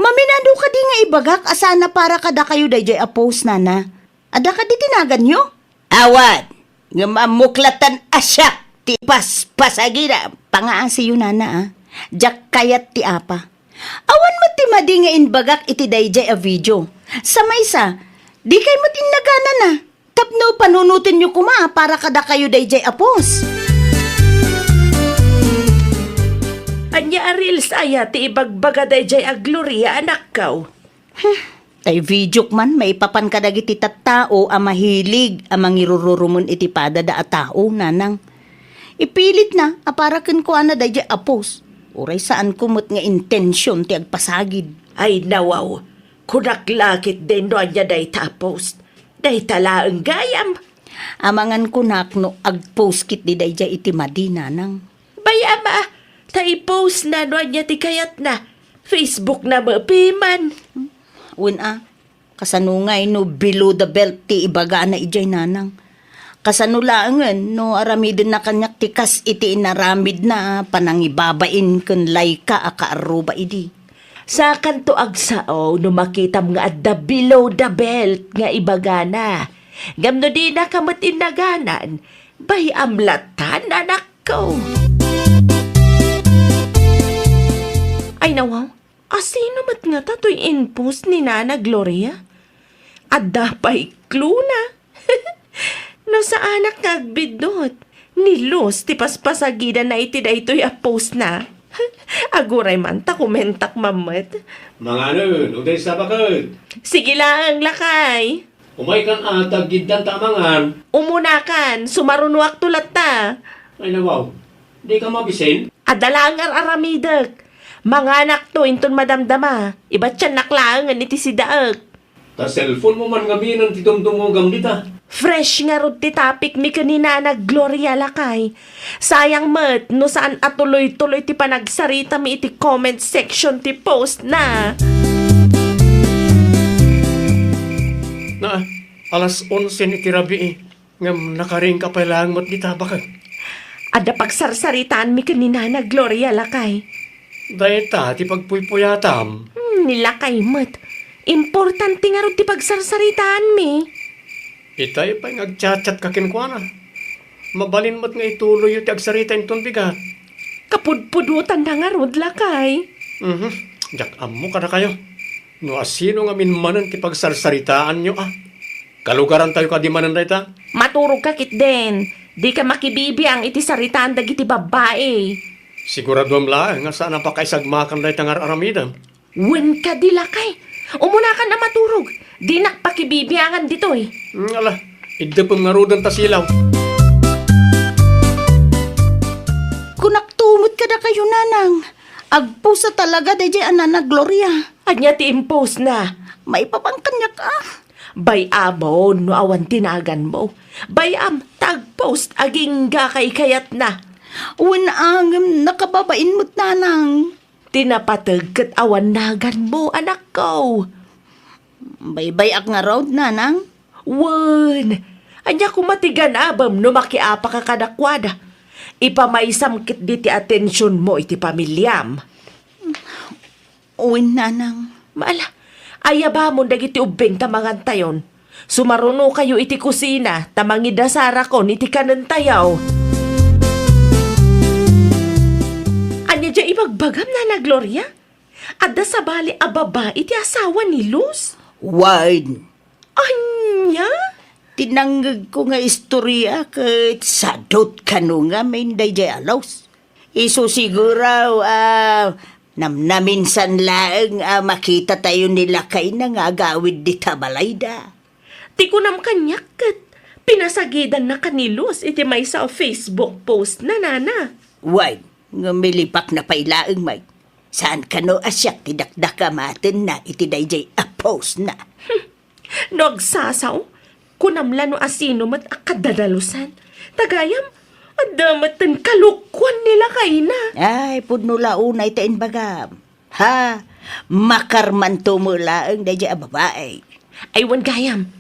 maminado kadi nga ibagak a saan a para kadakayo daydiay a post, Nana? Adda kadi ti naganyo? Awan, ngem ammok latta a siak ti paspasagida. Pangaasiyo, Nana, a. Diak kayat ti apa. Awan met ti madi nga imbagak iti daydiay a video. Sa maysa, dikay met innaganana. Tapno panunotenyo koma para kadakayo daydiay a post. Ania a reels aya ti ibagbaga daydiay a Gloria, anakko? Hmm. Tay videok man maipapan kadagiti tattao a mahilig a mangirururumen iti padada a tao, Nanang. Ipilitna a para kenkuana daydiay a post. Uray saanko met nga intension ti agpasagid. Ay, nawaw. Kunak la ketdin no ania dayta a post. Dayta laeng gayam. Amangan kunak no agpost ketdi daydiay iti madi, Nanang. Bay-am a, ta i-post na no ania ti kayatna. Facebook na met piman. Wen a, Kasano ngay no below the belt ti ibagana idiay, nanang? Kasano laengen no aramidenna kaniak ti kas iti inaramidna a panangibabain ken layka a kaarruba idi? Sakanto agsao no makitam nga adda below the belt nga ibagana. Ngem no dinaka met innaganan, bay-am latta, anakko. Ay, nawaw, asino met ngata toy in-post ni Nana Gloria? Adda pay clue na. No saanak nga agbiddut, ni Luz ti paspasagidanna iti daytoy a post na. Aguray man ta kumentak mammet. Manganen, uday sa baket. Sige laeng, lakay. Umaykan a, taggiddanta a mangan. Umunakan, sumarunoakto latta. Ay, nawaw. Dika mabisin? Adda laeng ar-aramidek. Manganakto inton madamdama. Ibatiannak laengen iti sidaek. Ta cellphone mo man ngaminen ti dumdumugam dita. Fresh ngarud ti topic mi ken ni Nana Gloria, lakay. Sayang met no saan a tuloy-tuloy ti panagsaritami iti comment section ti post na. Na, alas onse iti rabii. Ngem nakaringka pay laeng met dita, baket. Adda pagsarsaritaanmi ken ni Nana Gloria, lakay. Dayta ti pagpuypuyatam. Hmm, ni lakay met. Importante ngarud ti pagsarsaritaanmi. Itay pay nga agchatchatka kenkuana. Mabalin met nga ituloyyo ti agsarita inton bigat. Kapudpudotanna ngarud, lakay. Mhm. Diak ammo kadakayo no asino ngamin manen ti pagsarsaritaanyo, a. Kalugarantayo kadi manen dayta? Maturogka ketdin. Dika makibibiang iti saritaan dagiti babbai. Siguraduem laeng nga saan a pakaisagmakan dayta nga ar-aramidem. Wen kadi, lakay. Umunakan a maturog. Dinak pakibibiangan ditoy. Mm, ala, iddepem ngaruden ta silaw. Kunakto met kadakayo, nanang. Agpost a talaga daydiay a Nana Gloria. Ania ti impostna? Maipapan kaniak a. Bay-amon no awan ti naganmo. Bay-am ta agpost agingga kaykayatna. Wen a, ngem nakababain met, nanang. Ti napateg ket awan naganmo, anakko. Baybay-ak ngarud, nanang. Wen, ania koma ti ganabem no makiapaka kadakuada? Ipamaysam ketdi ti atensionmo iti pamiliam. Wen, nanang. Maala, ayabamon dagiti ubbing ta mangantayon. Sumarunokayo iti kusina ta mangidasarakon iti kanentayo. Ania diay ibagbagam, Nana Gloria? Adda sabali a babai ti asawa ni Luz? Wen. Ania? Ti nangngegko nga istoria ket sadot kano ngamin daydiay a Luz. Isu siguro a namnaminsan laeng a makitatayo ni lakayna nga agawid dita balayda. Ti kunam kaniak ket pinasagidannaka ni Luz iti maysa a Facebook postna, nana. Wen, ngem milipakna pay laeng met. Saan kano a siak ti dakdakamatenna iti daydiay a postna? No agsasao, kunam la no asino met a kadadalusan. Ta gayam, adda metten kalokuan ni lakayna. Ay, pudno la unay ta imbagam. Ha? Makarmanto met laeng daydiay a babai. Ay, wen gayam.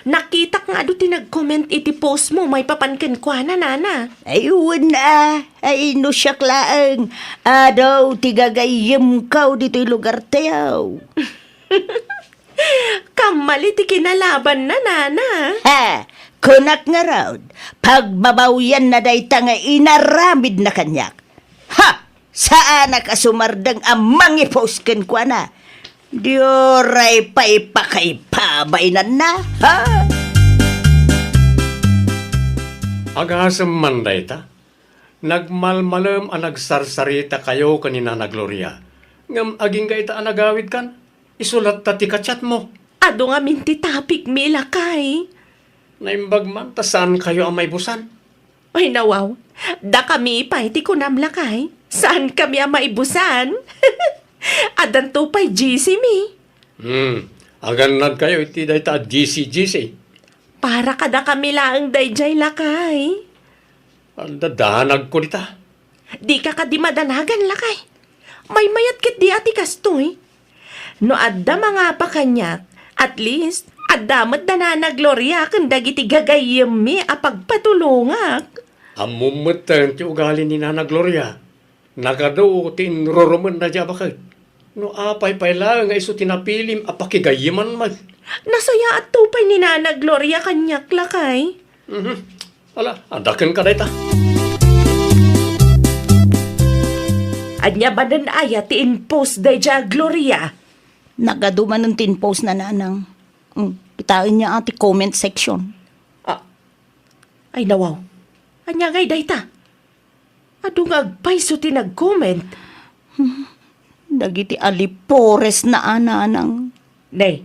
Nakitak nga adu ti nag-comment iti post mo maipapan kenkuana, nana. Ay, wen a. Ay, no siak laeng. Adu ti gagayyemko ditoy lugartayo. Kammali ti kinalabanna, nana. Ha! Kunak ngarud, pagbabawianna dayta nga inaramidna kaniak. Ha! Saanak a sumardeng a mangipost kenkuana. Diay pay pakaipabainanna, ha? Agasem man dayta. Nagmalmalem a nagsarsarita kayo ken ni Nana Gloria. Ngem agingga ita a nagawidkan. Isu latta ti ka-chat mo. Adu ngamin ti topic mi, lakay. Naimbag man ta saan kayo a maibusan. Ay, nawaw. Dakami pay ti kunam, lakay. Saan kami a maibusan? Addanto pay G C mi. Hmm. Agannad kayo iti dayta a G C G C. Para kadakami laeng daydiay, lakay. Adda danagko dita. Dika kadi madanagan, lakay. Maymayat ketdi a ti kastoy. No adda mangapa kaniak, At least, adda met da Nana Gloria ken dagiti gagayyemmi a pagpatulongak. Ammom metten ti ugali ni Nana Gloria. Nagadu ti inrurumenna diay a baket. No apay pay laeng nga isu ti napilim a pakigayyeman met. Nasayaatto pay ni Nana Gloria kaniak, lakay. Mhm. Ala, adda kenka dayta. Ania manen aya ti in-post daydiay a Gloria? Nagadu manen ti in-post na, nanang. Mm, kitaenyo a ti comment section. Ah. Ay, nawaw. Ania ngay dayta? Adu nga agpayso ti nag-comment. Hmm, dagiti alipores na a, nanang. Nay,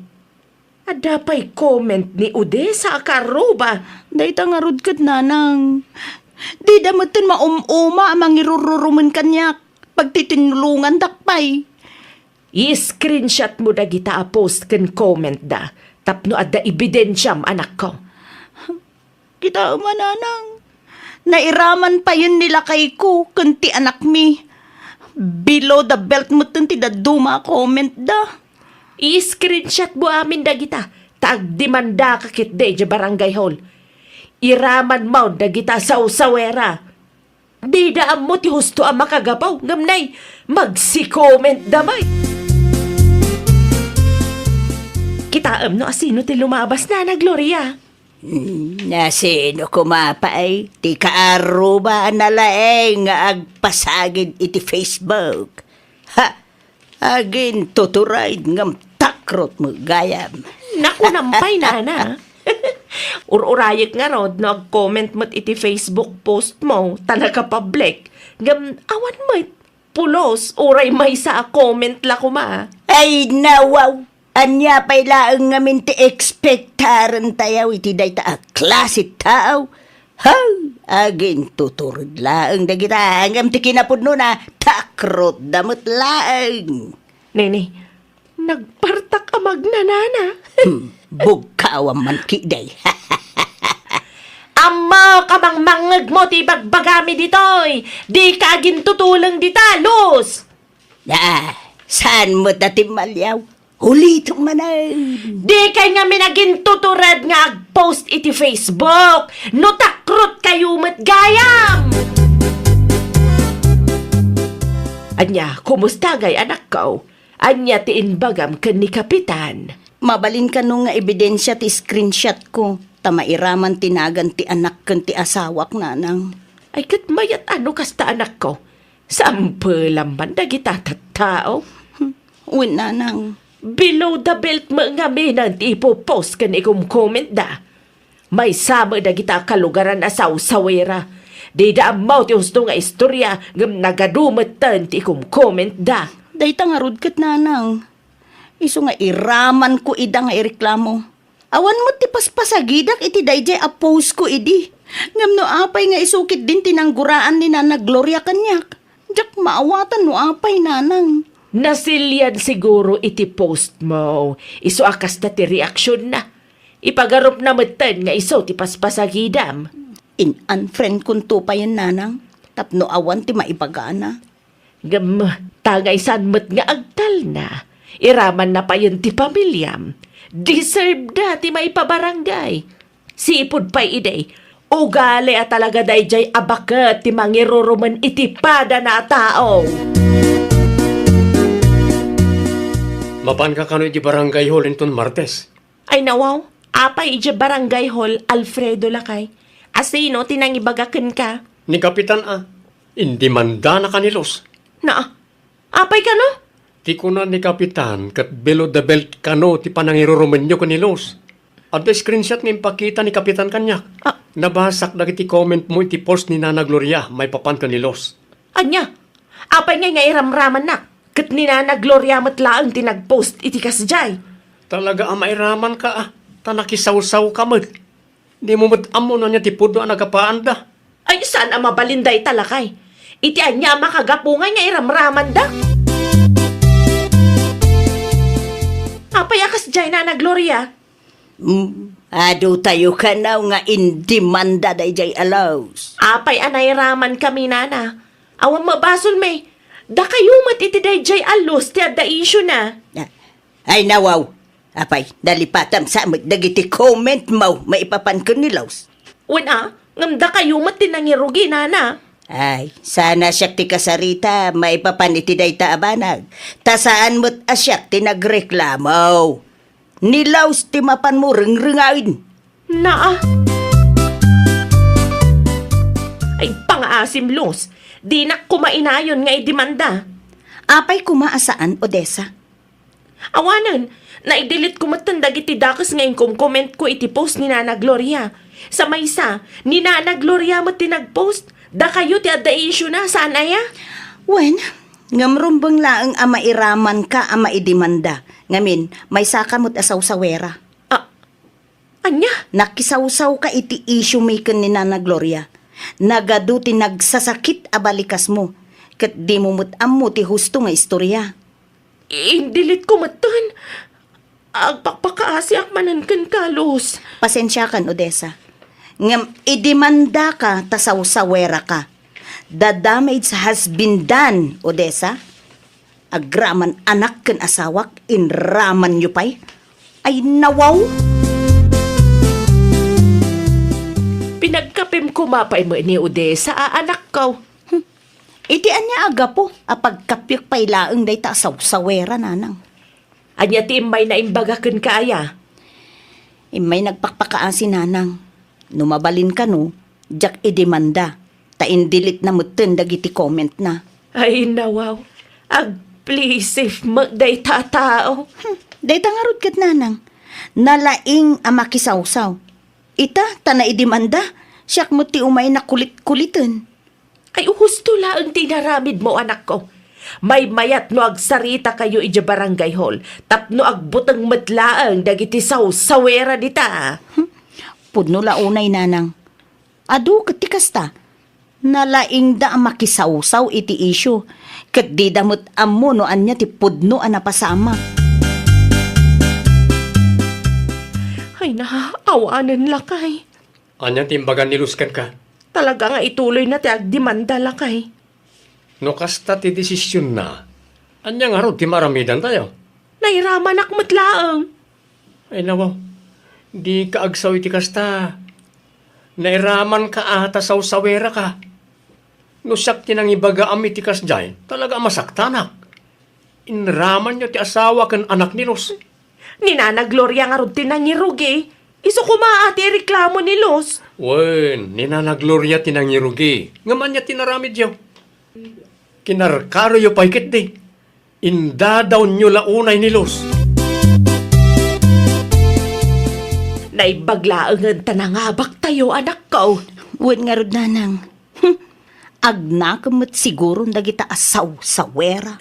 adda pay comment ni Odessa a kaarruba. Dayta ngarud ket, nanang. Dida metten maum-uma a mangirururumen kaniak. Pagtitinulongandak pay. I-screenshot mo dagita a post ken comment da tapno adda ebidensiam, anakko. Kitaem a, nanang. Nairaman payen ni lakayko ken ti anakmi. Below the belt metten ti dadduma a comment da. I-screenshot mo amin dagita, ta agdemandaka ketdi idiay barangay hall. Iraman mo dagita a sawsawera. Dida ammo ti husto a makagapu, ngem nay, magsi-comment da met. Kitaem no asino ti lumabas, Nana Gloria. Hmm, nasino koma pay ti kaarruba a nalaing nga agpasagid iti Facebook? Ha! Agintutured ngem takrot met gayam. Nakunam pay, nana. Ur-urayek ngarud no ag-comment met iti Facebook post mo ta nakapublic. Ngem awan met, pulos, uray maysa a comment la koma. Ay, nawaw! Ania pay laeng ngamin ti ekspektarentayo iti dayta a klase tao? Hay, agintutured laeng dagita, ngem ti kinapudnona, takrotda met laeng. Nene, nagpartak a magnanana. Hmm, bugkawam man ketdi. Ammok a mangmangngegmo ti ibagbagami ditoy. Dika agintutuleng dita, Luz. Ah, saan met a timmaliaw? Ulitek manen. Dikay ngamin agintutured nga ag-post iti Facebook. No takrotkayo met gayam! Ania, kumusta ngay, anakko? Ania ti imbagam ken ni Kapitan? Mabalin kano nga ebidensia ti screenshot ko, ta mairaman ti nagan ti anak ken ti asawak, nanang. Ay, ket mayat a no kasta, anakko. Sampelam man dagita tattao. Wen, nanang. Below the belt met ngamin ti ipopost ken ikomkommentda. Maysa met dagita a kalugaran a sawsawera. Dida ammo ti husto nga istorya, ngem nagadu metten ti ikomkommentda. Dayta ngarud ket, nanang. Isu nga iramanko ida nga ireklamo. Awan met ti paspasagidak iti daydiay a post ko idi. Ngem no apay nga isu ketdin ti nangguraan ni Nana Gloria kaniak, diak maawatan no apay, nanang. Nasilian siguro iti post mo. Isu a kasta ti reaksionna. Ipagarupna metten nga isu ti paspasagidam. In-unfriend konto payen, nanang, tapno awan ti maibagana. Ngem, ta nga isan met nga agtalna, iramanna payen ti pamiliam. Deserve da ti maipabarangay. Sipud pay idi, ugali a talaga daydiay a baket ti mangirurumen iti padana a tao. Mapanka kano iti barangay hall inton Martes? Ay, nawaw, apay idiay barangay hall, Alfredo, lakay? Asino ti nangibaga kenka? Ni Kapitan a, indimandanaka ni Luz. Naa, apay kano? Ti kuna ni Kapitan, ket below the belt kano ti panangirurumenyo ken ni Luz. Adda screenshot nga impakita ni Kapitan kaniak. Ah. Nabasak dagiti comment mo iti post ni Nana Gloria maipapan ken ni Luz. Ania? Apay ngay nga iramramannak? Ket ni Nana Gloria met laeng ti nag-post iti kasdiay. Talaga a mairamanka a, ta nakisawsawka met. Dimo met ammo no ania ti pudno a nagapaanda. Ay, saan a mabalin dayta, lakay? Iti ania a makagapu ngay nga iramramanda? Apay a kasdiay, Nana Gloria? Mm, adu tayo kano nga indimanda daydiay a Luz. Apay a nairaman kami, nana? Awan mabasolmi. Dakayo met iti daydiay a Luz ti adda issue na. Ah, ay, nawaw. Apay, nalipatam sa met dagiti comment mo maipapan ken ni Laus. Wen a, ngem dakayo met ti nangirugi, nana. Ay, sana siak ti kasarita maipapan iti dayta a banag. Ta saan met a siak ti nagreklamo. Ni Laus ti mapanmo rengrengaen. Naa. Ay, pangaasim, Luz. Dinak koma inayon nga idemanda. Apay koma a saan, Odessa? Awanen, naidelete ko metten dagiti dakes nga inkomkomentko iti post ni Nana Gloria. Sa maysa, ni Nana Gloria met ti nagpost. Dakayo ti adda issue na, saan aya? Wen, ngem rumbeng laeng a mairamanka a maidemanda. Ngamin, maysaka met a sawsawera. Ah, ania? Nakisawsawka iti issue mi ken ni Nana Gloria. Nagadu ti nagsasakit a balikasmo, ket dimo met ammo ti husto nga istorya. Indelete ko metten. Agpakpakaasiak manen kenka, Luz. Pasensiakan, Odessa. Ngem idemandaka ta sawsaweraka. The damage has been done, Odessa. Agraman anak ken asawak, inramanyo pay. Ay, nawaw! Pinagkapem koma pay met ni Odessa a anakko. Hmm. Iti ania a gapu a pagkapiek pay laeng dayta a sawsawera, nanang? Ania ti immayna imbaga kenka aya? Immay nagpakpakaasi, nanang. No mabalin kano, diak idemanda, ta indelete na metten dagiti comment na. Ay, nawaw. Agplisif met dayta a tao. Hmm, dayta ngarud ket, nanang. Nalaing a makisawsaw. Ita, ta naidemanda, siak met ti umay nakulit-kuliten. Ay, husto laeng ti inaramidmo, anakko. Maymayat no agsaritakayo idiay barangay hall, tapno agbuteng met laeng dagiti sawsawera dita. Hmm, pudno la unay, nanang. Adu ket ti kasta. Nalaingda a makisawsaw iti issue, ket dida met ammo no ania ti pudno a napasamak. Ay na, awanen, lakay. Ania ti imbaga ni Luz kenka? Talaga nga ituloyna ti agdemanda, lakay. No kasta ti desisionna, ania ngarud ti maaramidantayo? Nairamanak met laeng. Ay, nawaw. Dika agsao iti kasta. Nairamanka a ta sawsaweraka. No siak ti nangibagaam iti kasdiay, talaga a masaktanak. Inramanyo ti asawa ken anak ni Luz. Ni Nana Gloria ngarud ti nangirugi. Isu koma a ti ireklamo ni Luz. Wen, ni Nana Gloria ti nangirugi. Ngem ania ti inaramidyo? Kinarkaroyo pay ketdi. Indadawnyo la unay ni Luz. Naimbag laengen ta nangabaktayo, anakko. Wen ngarud, nanang. Hmm. Agnakem met siguron dagita a sawsawera.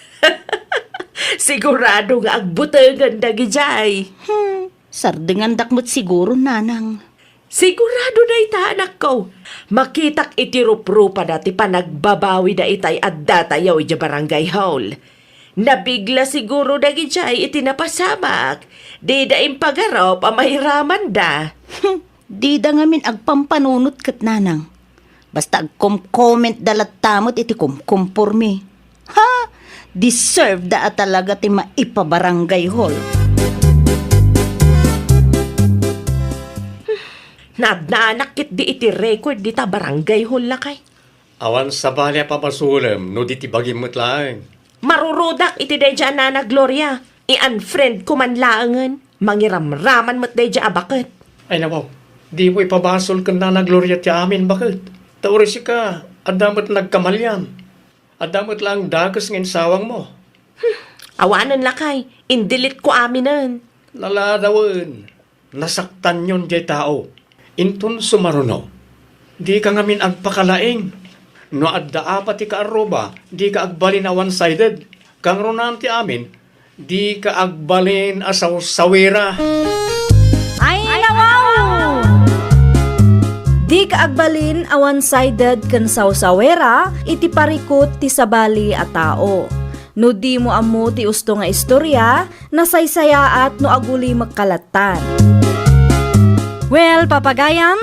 Sigurado nga agbutengen dagidiay. Hmm. Sardengandak met siguron, nanang. Sigurado dayta, anakko. Makitak iti ruprupada ti panagbabawida itay addatayo idiay barangay hall. Nabigla siguro dagidiay iti napasamak. Dida impagarup a mairamanda. Hmm, dida ngamin agpampanunot ket, nanang. Basta agkom-comment da latta met iti kumkumpormi. Ha? Deserve da a talaga ti maipabarangay hall. Naadnaanak ketdi iti record dita barangay hall, lakay. Awan sabali a pabasolem no di ti bagim met laeng. Marurudak iti daydiay a Nana Gloria. I-unfriend ko man laengen. Mangiramraman met daydiay a baket. Ay, nawaw. Dimo ipabasol ken Nana Gloria ti amin, baket. Ta uray sika, adda met nagkamalian. Adda met laeng dakes nga insawangmo. Hmm. Awanen, lakay. Indelete ko aminen. Naladawen. Nasaktanyon diay tao. Inton sumaruno, dika ngamin agpakalaing. No adda apa ti kaarruba, dika agbalin a one-sided. Kangrunaan ti amin, dika agbalin a sawsawera. Ay, nawaw! Dika agbalin a one-sided ken sawsawera iti parikut ti sabali a tao. No dimo ammo ti usto nga istorya, nasaysayaat no agulimek ka lattan. Well, papagayam,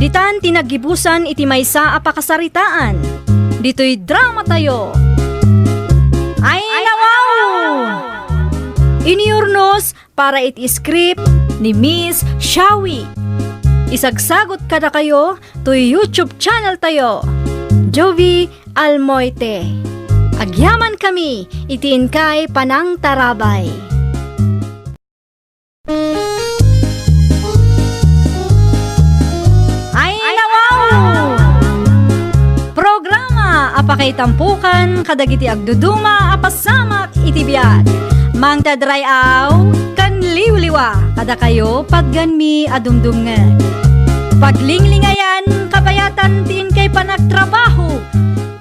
ditan ti naggibusan iti maysa a pakasaritaan. Ditoy drama tayo. Ay, nawaw! Iniurnos, para iti script ni Miss Shawi. Isagsagut kadakayo toy YouTube channel tayo, Jovie Almoite. Agyamankami iti inkay panangtarabay. Ayna wow! Programa a pakaitampokan kadagiti agduduma a pasamak iti biag. Mangted ray-aw ken liwliwa kadakayo patganmi a dumdumngeg. Paglinglingayan kabayatan ti inkay panagtrabaho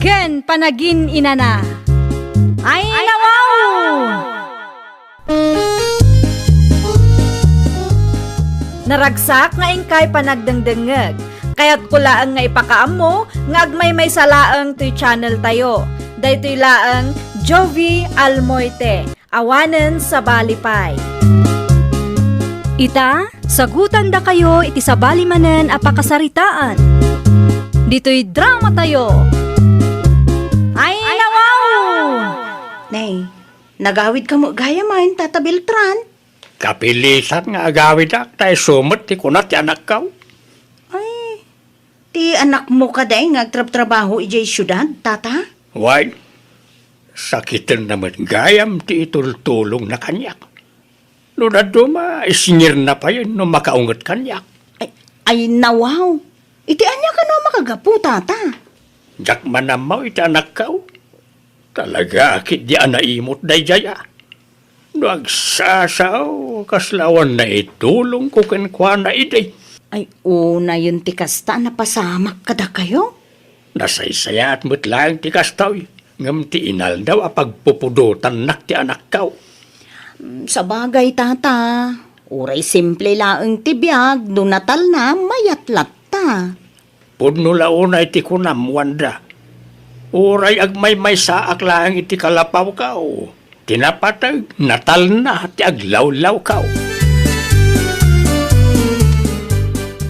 ken panagin-inana. Ayna wow! Naragsak nga inkay panagdengdengngeg. Kayatko laeng nga ipakaammo nga agmaymaysa laeng toy channel tayo. Daytoy laeng Jovie Almoite, awanen sabali pay. Ita, sagutandakayo iti sabali manen a pakasaritaan. Ditoy drama tayo. Ayna wow! Nay, nagawidka met gayamen, Tata Beltran? Kapilitan nga agawidak, ta isu met ti kuna ti anakko. Ay, ti anakmo kadi nga agtrabtrabaho idiay siudad, Tata? Wen, sakitenna met gayam ti itultulongna kaniak. No dadduma, isngirna payen no makaunget kaniak. Ay, ayna wow. Iti ania kano a makagapu, Tata? Diak man ammo iti anakko. Talaga ketdi a naimut daydiay a. No agsasao, kasla awan naitulongko kenkuana idi. Ay, unayen ti kasta a napasamak kadakayo? Nasaysayaat met laeng ti kastoy, ngem ti inaldaw a pagpupudotannak ti anakko. Mm, sabagay, Tata, uray simple laeng ti biag, no natalna, mayat latta. Pudno la unay ti kunam, Wanda. Uray agmaymaysaak laeng iti kalapawko, ti napateg, natalna ti aglawlawko.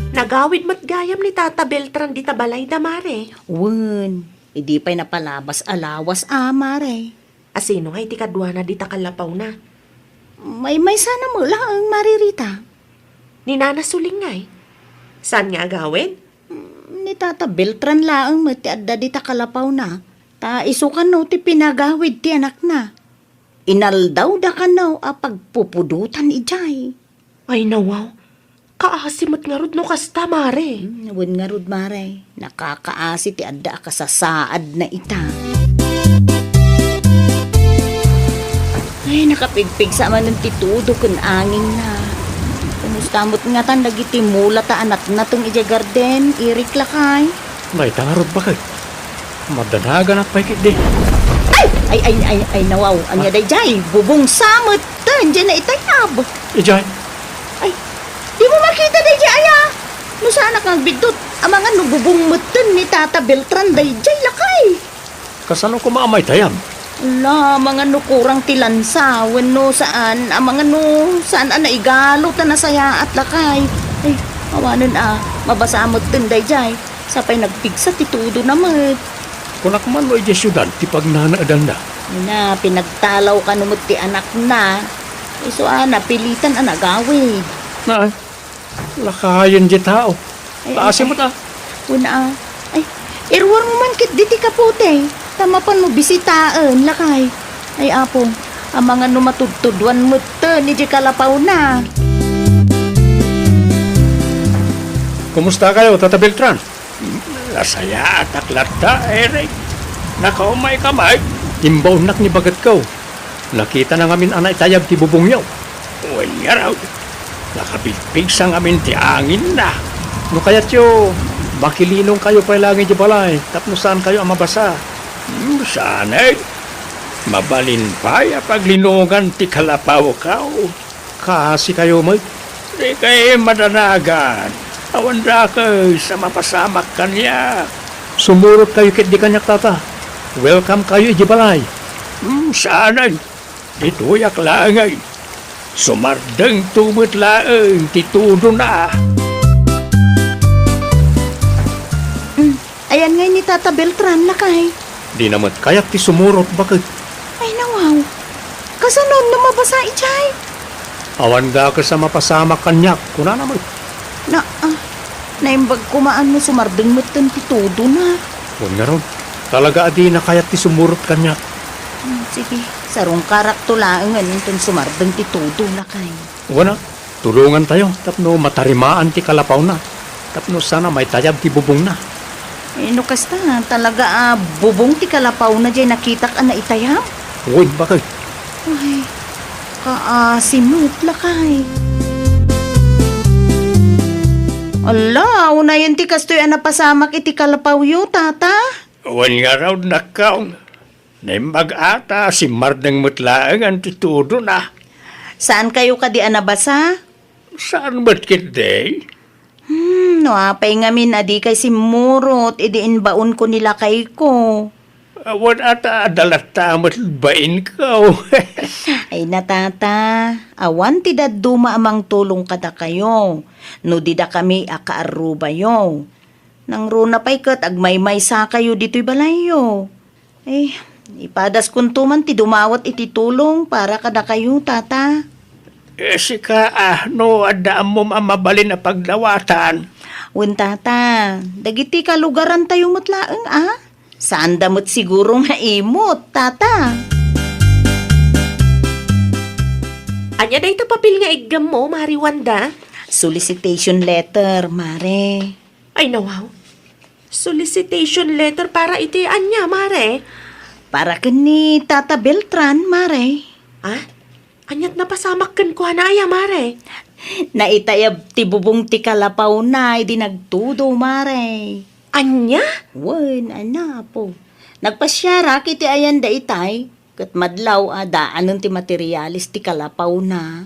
Nagawid met gayam ni Tata Beltran dita balayda, Mare. Wen, idi pay napalabas a lawas a, Mare. A sino ngay ti kaduana dita kalapawna? Maymaysana met laeng, Mare Rita. Ni Nana Suling ngay? Saan nga agawid? Mm, ni Tata Beltran laeng met ti adda dita kalapawna, ta isu kano ti pinagawid ti anakna. Inaldawda kano a pagpupudotan idiay. Ayna wow. Kaasi met ngarud no kasta, Mare. Hmm, wen ngarud, Mare. Nakakaasi ti adda a kasasaadna ita. Ay, nakapigpigsa manen ti tudo ken anginna. Kumusta met ngatan dagiti mula ta a natnateng idiay garden, Eric, lakay? Dayta ngarud, baket. Madanaganak pay ketdi. Ay! Ay, ay, ay, ayna wow. Ania daydiay? Bubong sa metten, diay naitayab. Idiay? Ay, dimo makita daydiay aya? No saanak nga agbiddut, amangan no bubong metten ni Tata Beltran daydiay, lakay. Kasano koma a maitayab? Ala, amangan no kurang ti lansa, wenno saan, amangan no saan a naigalo ta nasayaat, lakay. Ay, awanen a, mabasa metten daydiay. Sapay nagpigsa ti tudona met. Kunak man no idiay siudad ti pagnanaedanna. Ina, pinagtalaw kano met ti anakna. Isu a, napilitan a nagawid. Nay, lakayen diay tao. Ay, ay, Kaasi met a. Wen a. Ay, iruarmo man ketdi ti kapote, ta mapanmo bisitaen, lakay. Ay, Apo, amangan no matudtuduan metten idiay kalapawna. Kumustakayo, Tata Beltran? Nasayaatak latta, Eric. Nakaumayka met? Imbaonnak ni bagetko. Nakitana ngamin a naitayab ti bubongyo. Wen ngarud, nakapigpigsa ngamin ti anginna. No kayatyo, makilinongkayo pay laeng idiay balay tapno saankayo a mabasa. Hmm, saan, eh. Mabalin pay a paglinongan ti kalapawko. Kaasikayo met. Dikay madanagan. Awan dakes a mapasamak kaniak. Sumurotkayo ketdi kaniak, Tata. Welcomekayo idiay balay. Hmm, saan, eh. Ditoyak laeng, eh. Sumardengto met laeng ti tudona. Mm, ayan ngay ni Tata Beltran, lakay. Dina met kayat ti sumurot, baket. Ayna wow. Kasano no mabasa idiay? Awan dakes a mapasamak kaniak, kunana met. Na, ah, naimbag koma no sumardeng metten ti tudona. Wen ngarud, talaga a dina kayat ti sumurot kaniak. Hmm, sige, sarungkarakto laengen inton sumardeng ti tudo, lakay. Wen a, tulongantayo tapno matarimaan ti kalapawna, tapno saan a maitayab ti bubongna. Eh, no kasta, talaga a bubong ti kalapawna jay nakitak a naitayab? Wen, bakay. Ay, kaasi met, lakay. Ala, unayen ti kastoy a napasamak iti kalapawyo, tata? Wen ngarud, nakkaw. Naimbag a ta simmardeng met laengen ti tudona. Saankayo kadi a nabasa? Saan met ketdi? Hmm, no apay ngamin a dikay simmurot idi imbaonko ni lakayko? Awan a ta adda latta met bainko. Ay na, tata, awan ti dadduma a mangtulong kadakayo no didakami a kaarrubayo. Nangruna pay ket agmaymaysakayo ditoy balayyo. Eh, ipadaskonto man ti dumawat iti tulong para kadakayo, tata. Eh, sika, ah, no adda ammom a mabalin a pagdawatan? Wen, tata, dagiti kalugarantayo met laeng, a? Saanda met siguro nga imot, tata. Ania dayta papel nga iggammo, Mari Wanda? Solicitation letter, mare. Ay, nawaw. Solicitation letter para iti ania, mare? Para ken ni Tata Beltran, mare. Ah? Aniat napasamak kenkuana aya, mare? Naitayab ti bubong ti kalapawna idi nagtudo, mare. Ania? Wen, ania, apo. Nagpasiarak iti ayan daytay, ket madlaw a daanen ti materiales ti kalapawna.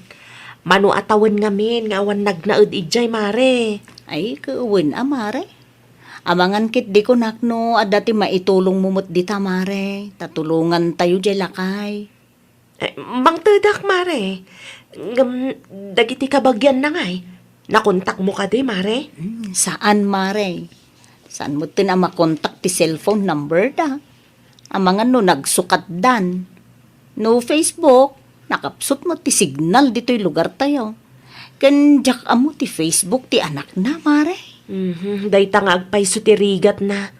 Mano a tawen ngamin nga awan nagnaed idiay, mare? Ay, ket wen a, mare. Amangan ketdi kunak no adda ti maitulongmo met dita, mare, ta tulongantayo diay lakay. Eh, mangtedak, mare. Ngem, dagiti kabagianna ngay, nakontakmo kadi, mare? Hmm, saan, mare. Saan metten a makontak ti cellphone number da. Amangan no nagsukatdan. No Facebook, nakapsut met ti signal ditoy lugartayo. Ken diak ammo ti Facebook ti anakna, mare. Mhm, dayta nga agpayso ti rigatna.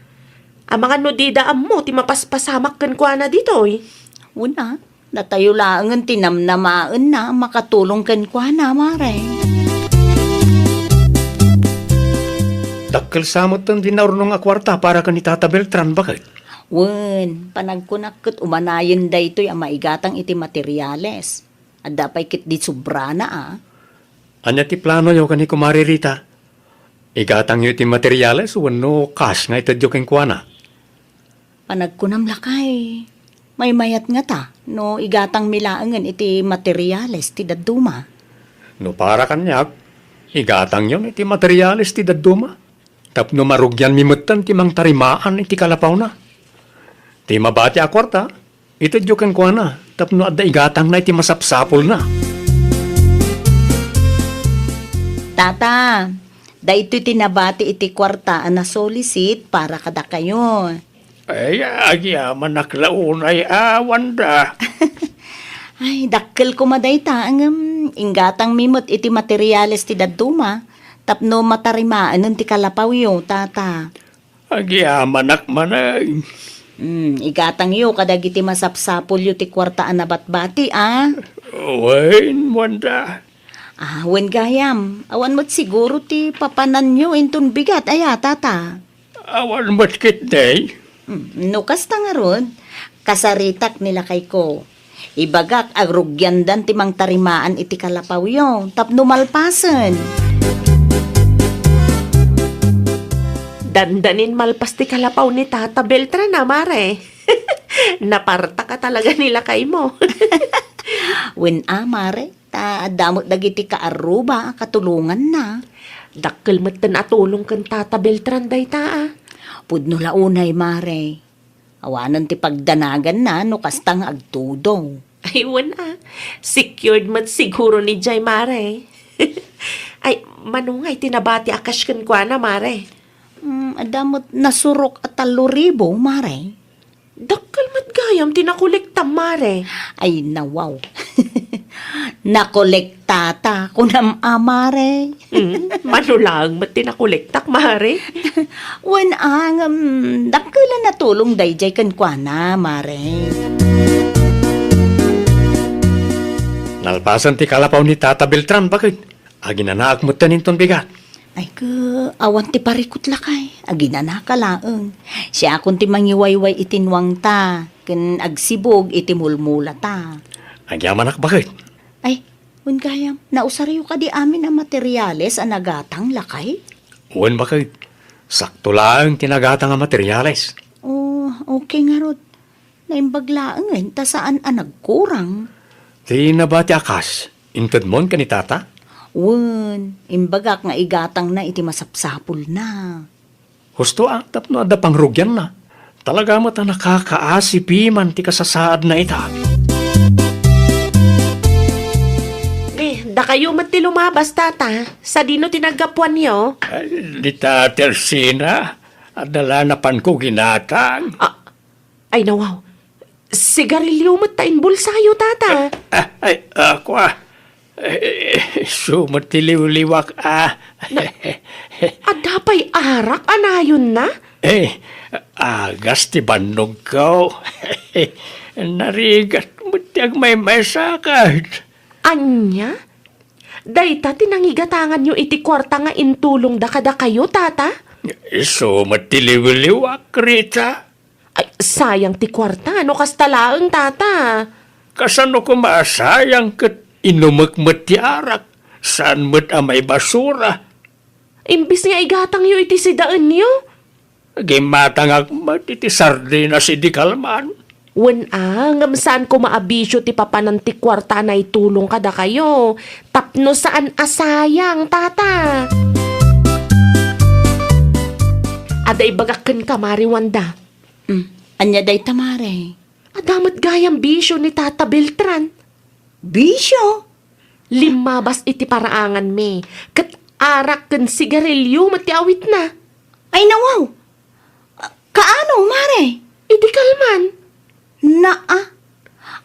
Amangan no dida ammo ti mapaspasamak kenkuana ditoy. Wen a, datayo laengen ti namnamaenna a makatulong kenkuana, mare. Dakkel sa metten ti naurnong a kuarta para ken ni Tata Beltran, baket? Wen, panagkunak ket umanayen daytoy a maigatang iti materiales. Adda pay ketdi sobrana, a. Ania ti planoyo ken ni Kumare Rita? Igatangyo iti materiales wenno cash nga itedyo kenkuana? Panagkunam, lakay, maymayat ngata no igatangmi laengen iti materiales ti dadduma. No para kaniak, igatangyon iti materiales ti dadduma. Tapno marugianmi metten ti mangtarimaan iti kalapawna. Ti mabati a kuarta, itedyo kenkuana tapno adda igatangna iti masapsapulna. Tata, daytoy ti nabati iti kuarta a nasolisit para kadakayo. Ay, agyamanak la unay a, Wanda. Ay, dakkel koma dayta, ngem inggatangmi met iti materiales ti dadduma tapno matarimaenen ti kalapawyo, tata. Agyamanak manen. Hmm, igatangyo kadagiti masapsapulyo ti kuarta a nabatbati, a. Wen, Wanda. Ah, wen gayam, awan met siguro ti papananyo inton bigat, aya, tata? Awan met ketdi. Hmm, no kasta ngarud, kasaritak ni lakayko. Ibagak a rugiandan ti mangtarimaan iti kalapawyo tapno malpasen. Dandanin malpas ti kalapaw ni Tata Beltran a, mare. Napartak a talaga ni lakaymo. Wen a, mare. Ta adda met dagiti kaarruba a katulonganna. Dakkel metten a tulong ken Tata Beltran dayta, a. Pudno la unay, mare. Awanen ti pagdanaganna no kasta nga agtudo. Ay, wen a. Secured met siguro ni jay, mare. Ay, mano ngay ti nabati a cash kenkuana, mare? Mm, adda met nasurok a tallo ribu, mare. Dakkel met gayam ti nakolektam, mare. Ay, nawaw. Nakolektata, kunam a, mare. Mm, mano laeng met ti nakolektak, mare? Wen a, ngem dakkel a natulong daydiay kenkuana, mare. Nalpasen ti kalapaw ni Tata Beltran, baket. Aginanaak metten inton bigat. Ay, ke, awan ti parikut, lakay. Aginanaka laeng. Siakon ti mangiwayway iti nuangta, ken agsibug iti mulmulata. Agyamanak, baket. Ay, wen gayam, nausaryo kadi amin a materiales a nagatang, lakay? Wen, baket. Sakto laeng ti nagatang a materiales. Oh, okay ngarud. Naimbag laengen ta saan a nagkurang. Ti nabati a kas, intedmon ken ni Tata? Wen, imbagak nga igatangna iti masapsapulna. Husto a, tapno adda pangrugianna. Talaga met a nakakaasi piman ti kasasaadna ita. Ni, dakayo met ti lumabas, Tata. Sadino ti naggapuanyo? Ay, dita Tersina, adda la napanko ginatang. Ah, Ay, nawaw. Sigarilyo met ta imbulsayo, Tata. Ah, ay, ako, ah. Eh, isu met ti liwliwak, ah. Na, adda pay arak a nayonna? Eh, agas ti bannogko. Narigat met ti agmaymaysakan. Ania? Dayta ti nangigatanganyo iti kuarta nga intulongda kadakayo, Tata? Isu met ti liwliwak, Rita. Ay, sayang ti kuarta no kasta laeng, Tata. Kasano koma a sayang ket inumek met ti arak, saan met a maibasura? Imbis nga igatangyo iti sidaenyo. Gimmatangak met iti sardinas idi kalman. Wen a, ngem saan koma a bisio ti papanan ti kuarta a naitulong kadakayo, tapno saan a sayang, Tata. Adda ibagak kenka, Mari Wanda. Mm. Ania dayta, Mare? Adda met gayam bisio ni Tata Beltran. Bisio? Limmabas iti paraanganmi, ket arak ken sigarilyo met ti awitna. Ay, nawaw! Kaano, Mare? Idi kalman. Naa,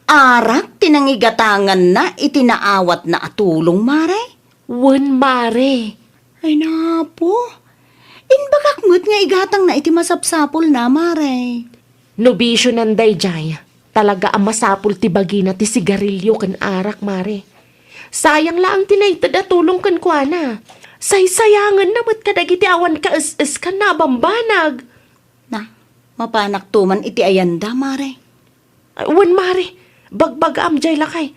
arak ti nangigatanganna iti naawatna a tulong, Mare? Wen, Mare. Ay, napo. Imbagak met nga igatangna iti masapsapulna, Mare. No bisionan daydiay, talaga a masapul ti bagina ti sigarilyo ken arak, Mare. Sayang laeng ti naited a tulong kenkuana. Saysayangenna met kadagiti awan kaes-eskanna a bambanag. Na, mapanakto man iti ayanda, Mare. Ay, wen, Mare, bagbagaam jay lakay.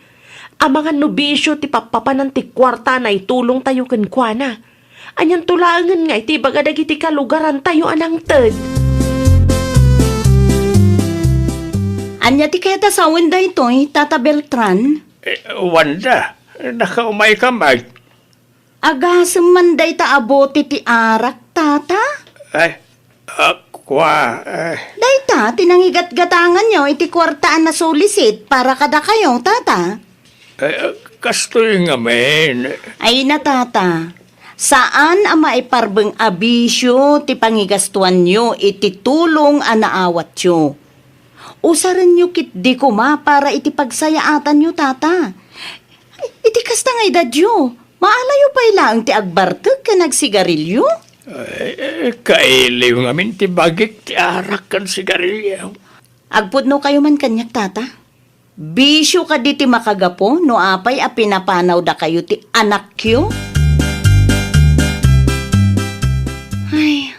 Amangan no bisio ti pappapanan ti kuarta a naitulongtayo kenkuana. Anianto laengen nga iti ibaga dagiti kalugarantayo a nangted? Ania ti kayat a sawen daytoy, Tata Beltran? Eh, Wanda, nakaumayka met. Agasem man dayta a bote ti arak, Tata? Ay, ah, kua, eh. Dayta ti nangigatgatanganyo iti kuarta a nasulisit para kadakayo, Tata? Eh, kastoy ngamin. Ay na, Tata. Saan a maiparbeng a bisio ti pangigastuanyo iti tulong a naawatyo. Usarenyo ketdi koma para iti pagsayaatanyo, Tata. Iti kasta nga edadyo, maalayo pay laeng ti agbartek ken agsigarilyo? Ay, kailiw ngamin ti bagik ti arak ken sigarilyo. Agpudnokayo man kaniak, Tata. Bisio kadi ti makagapu no apay a pinapanawdakayo ti anakyo? Ay,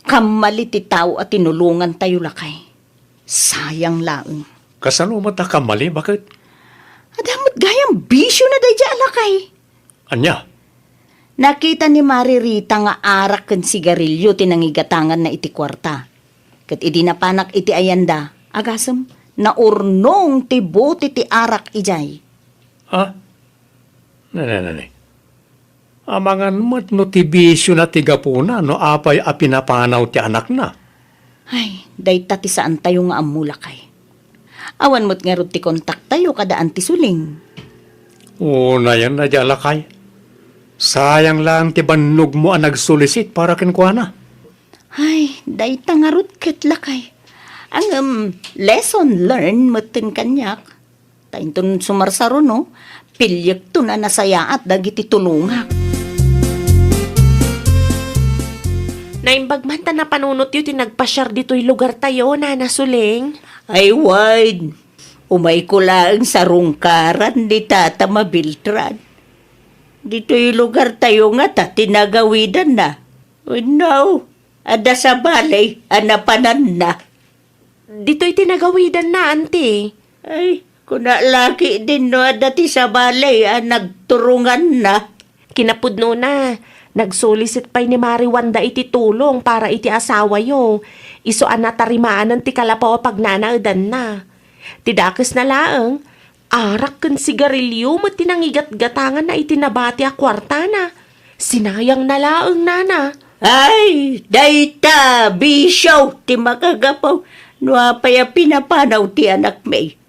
kammali ti tao a tinulongantayo, lakay. Sayang laeng. Kasano met a kammali, baket? Adda met gayam bisiona daydiay a lakay. Ania? Nakita ni Mari Rita nga arak ken sigarilyo ti nangigatanganna iti kuarta. Ket idi napanak iti ayanda, agasem, naurnong ti bote ti arak idiay. Ha? Nane, nane. Amangan met no ti bisiona ti gapuna no apay a pinapanaw ti anakna. Ay, dayta ti saantayo nga ammo, lakay. Awan met ngarud ti kontaktayo kada Auntie Suling. Unayen a di a lakay. Sayang laeng ti bannogmo a nagsulisit para kenkuana. Ay, dayta ngarud ket, lakay. Ngem, lesson learned metten kaniak. Ta inton sumarsaruno, Piliekton a nasayaat dagiti tulongak. Naimbag man ta napanunotyo ti nagpasiar ditoy lugartayo, Nana Suling. Ay, wen. Umayko laeng sarungkaran ni Tata Mabiltran. Ditoy lugartayo ngata ti nagawidanna. Wenno, adda sabali a napananna. Ditoy ti nagawidanna, anti. Ay, kuna la ketdin no adda ti sabali a nagturonganna. Kinapudnona, nagsulisit pay ni Mari Wanda iti tulong para iti asawayo. Isu a natarimaanen ti kalapaw a pagnanaedanna. Ti dakesna laeng, arak ken sigarilio met ti nangigatgatanganna iti nabati a kuartana. Sinayangna laeng, Nana. Ay, dayta, bisio ti makagapu no apay a pinapanaw ti anakmi.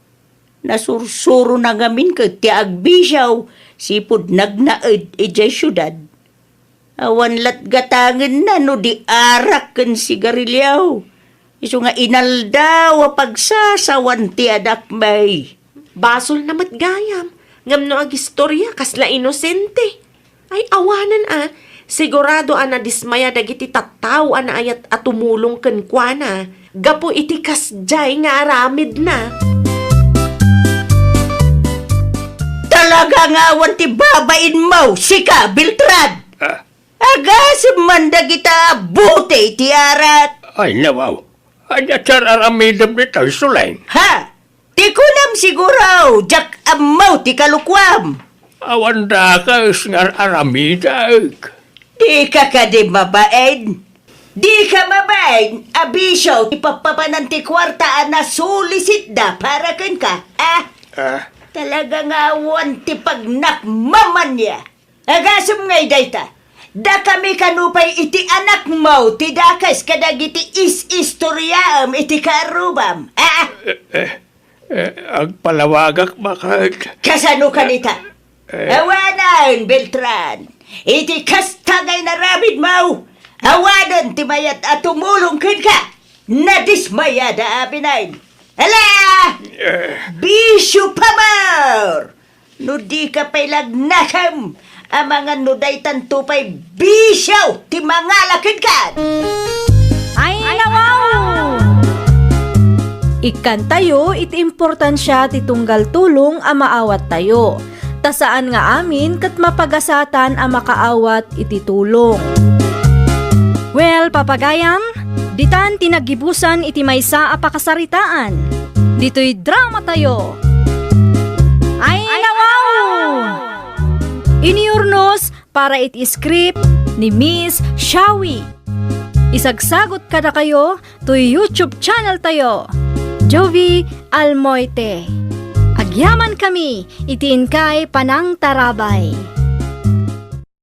Nasursurona ngamin ket ti agbisio sipud nagnaed idiay siudad. Awan lat gatangenna no di arak ken sigarilio. Isu nga inaldaw a pagsasawan ti anakmi. Basolna met gayam, ngem no agistoria, kasla inosente. Ay, awanen a, sigurado a nadismaya dagiti tattao a naayat a tumulong kenkuana gapu iti kasdiay nga aramidna. Talaga nga awan ti babainmo, sika, Beltran! Ah. Agasem man dagita a bote iti arak. Ay, nawaw. Ania ti ar-aramidem ditoy, Suling? Ha? Ti kunam siguro, diak ammo ti kalukuam. Awan dakes nga ar-aramidek. Dika kadi mabain? Dika mabain a bisio ti pappapanan ti kuarta a nasulisitda para kenka, a? Ah. Talaga nga awan ti pagnakmamania. Agasem ngay dayta, dakami kano pay iti anakmo ti dakes kadagiti is-istoriaem iti kaarrubam, a? Eh, eh, eh, agpalawagak baket. Kasano kanita? Eh. Awanen, Beltran, iti kasta nga inaramidmo, awanen ti mayat a tumulong kenka. Nadismayada abinen. Ala! Eh. Bisio pamar! No dika pay lagnakem, amangan no daytanto pay bisio ti mangala kenka. Ay, nawaw! Ikkantayo iti importansia ti tunggal tulong a maawattayo. Ta saan nga amin ket mapagasatan a makaawat iti tulong. Well, papagayam, ditan ti naggibusan iti maysa a pakasaritaan. Ditoy dramatayo. Ay, nawaw! Inurnos para iti script ni Miss Shawi. Isagsagot kadakayo toy YouTube channel tayo, Jovie Almoite. Agyamankami iti inkay panangtarabay.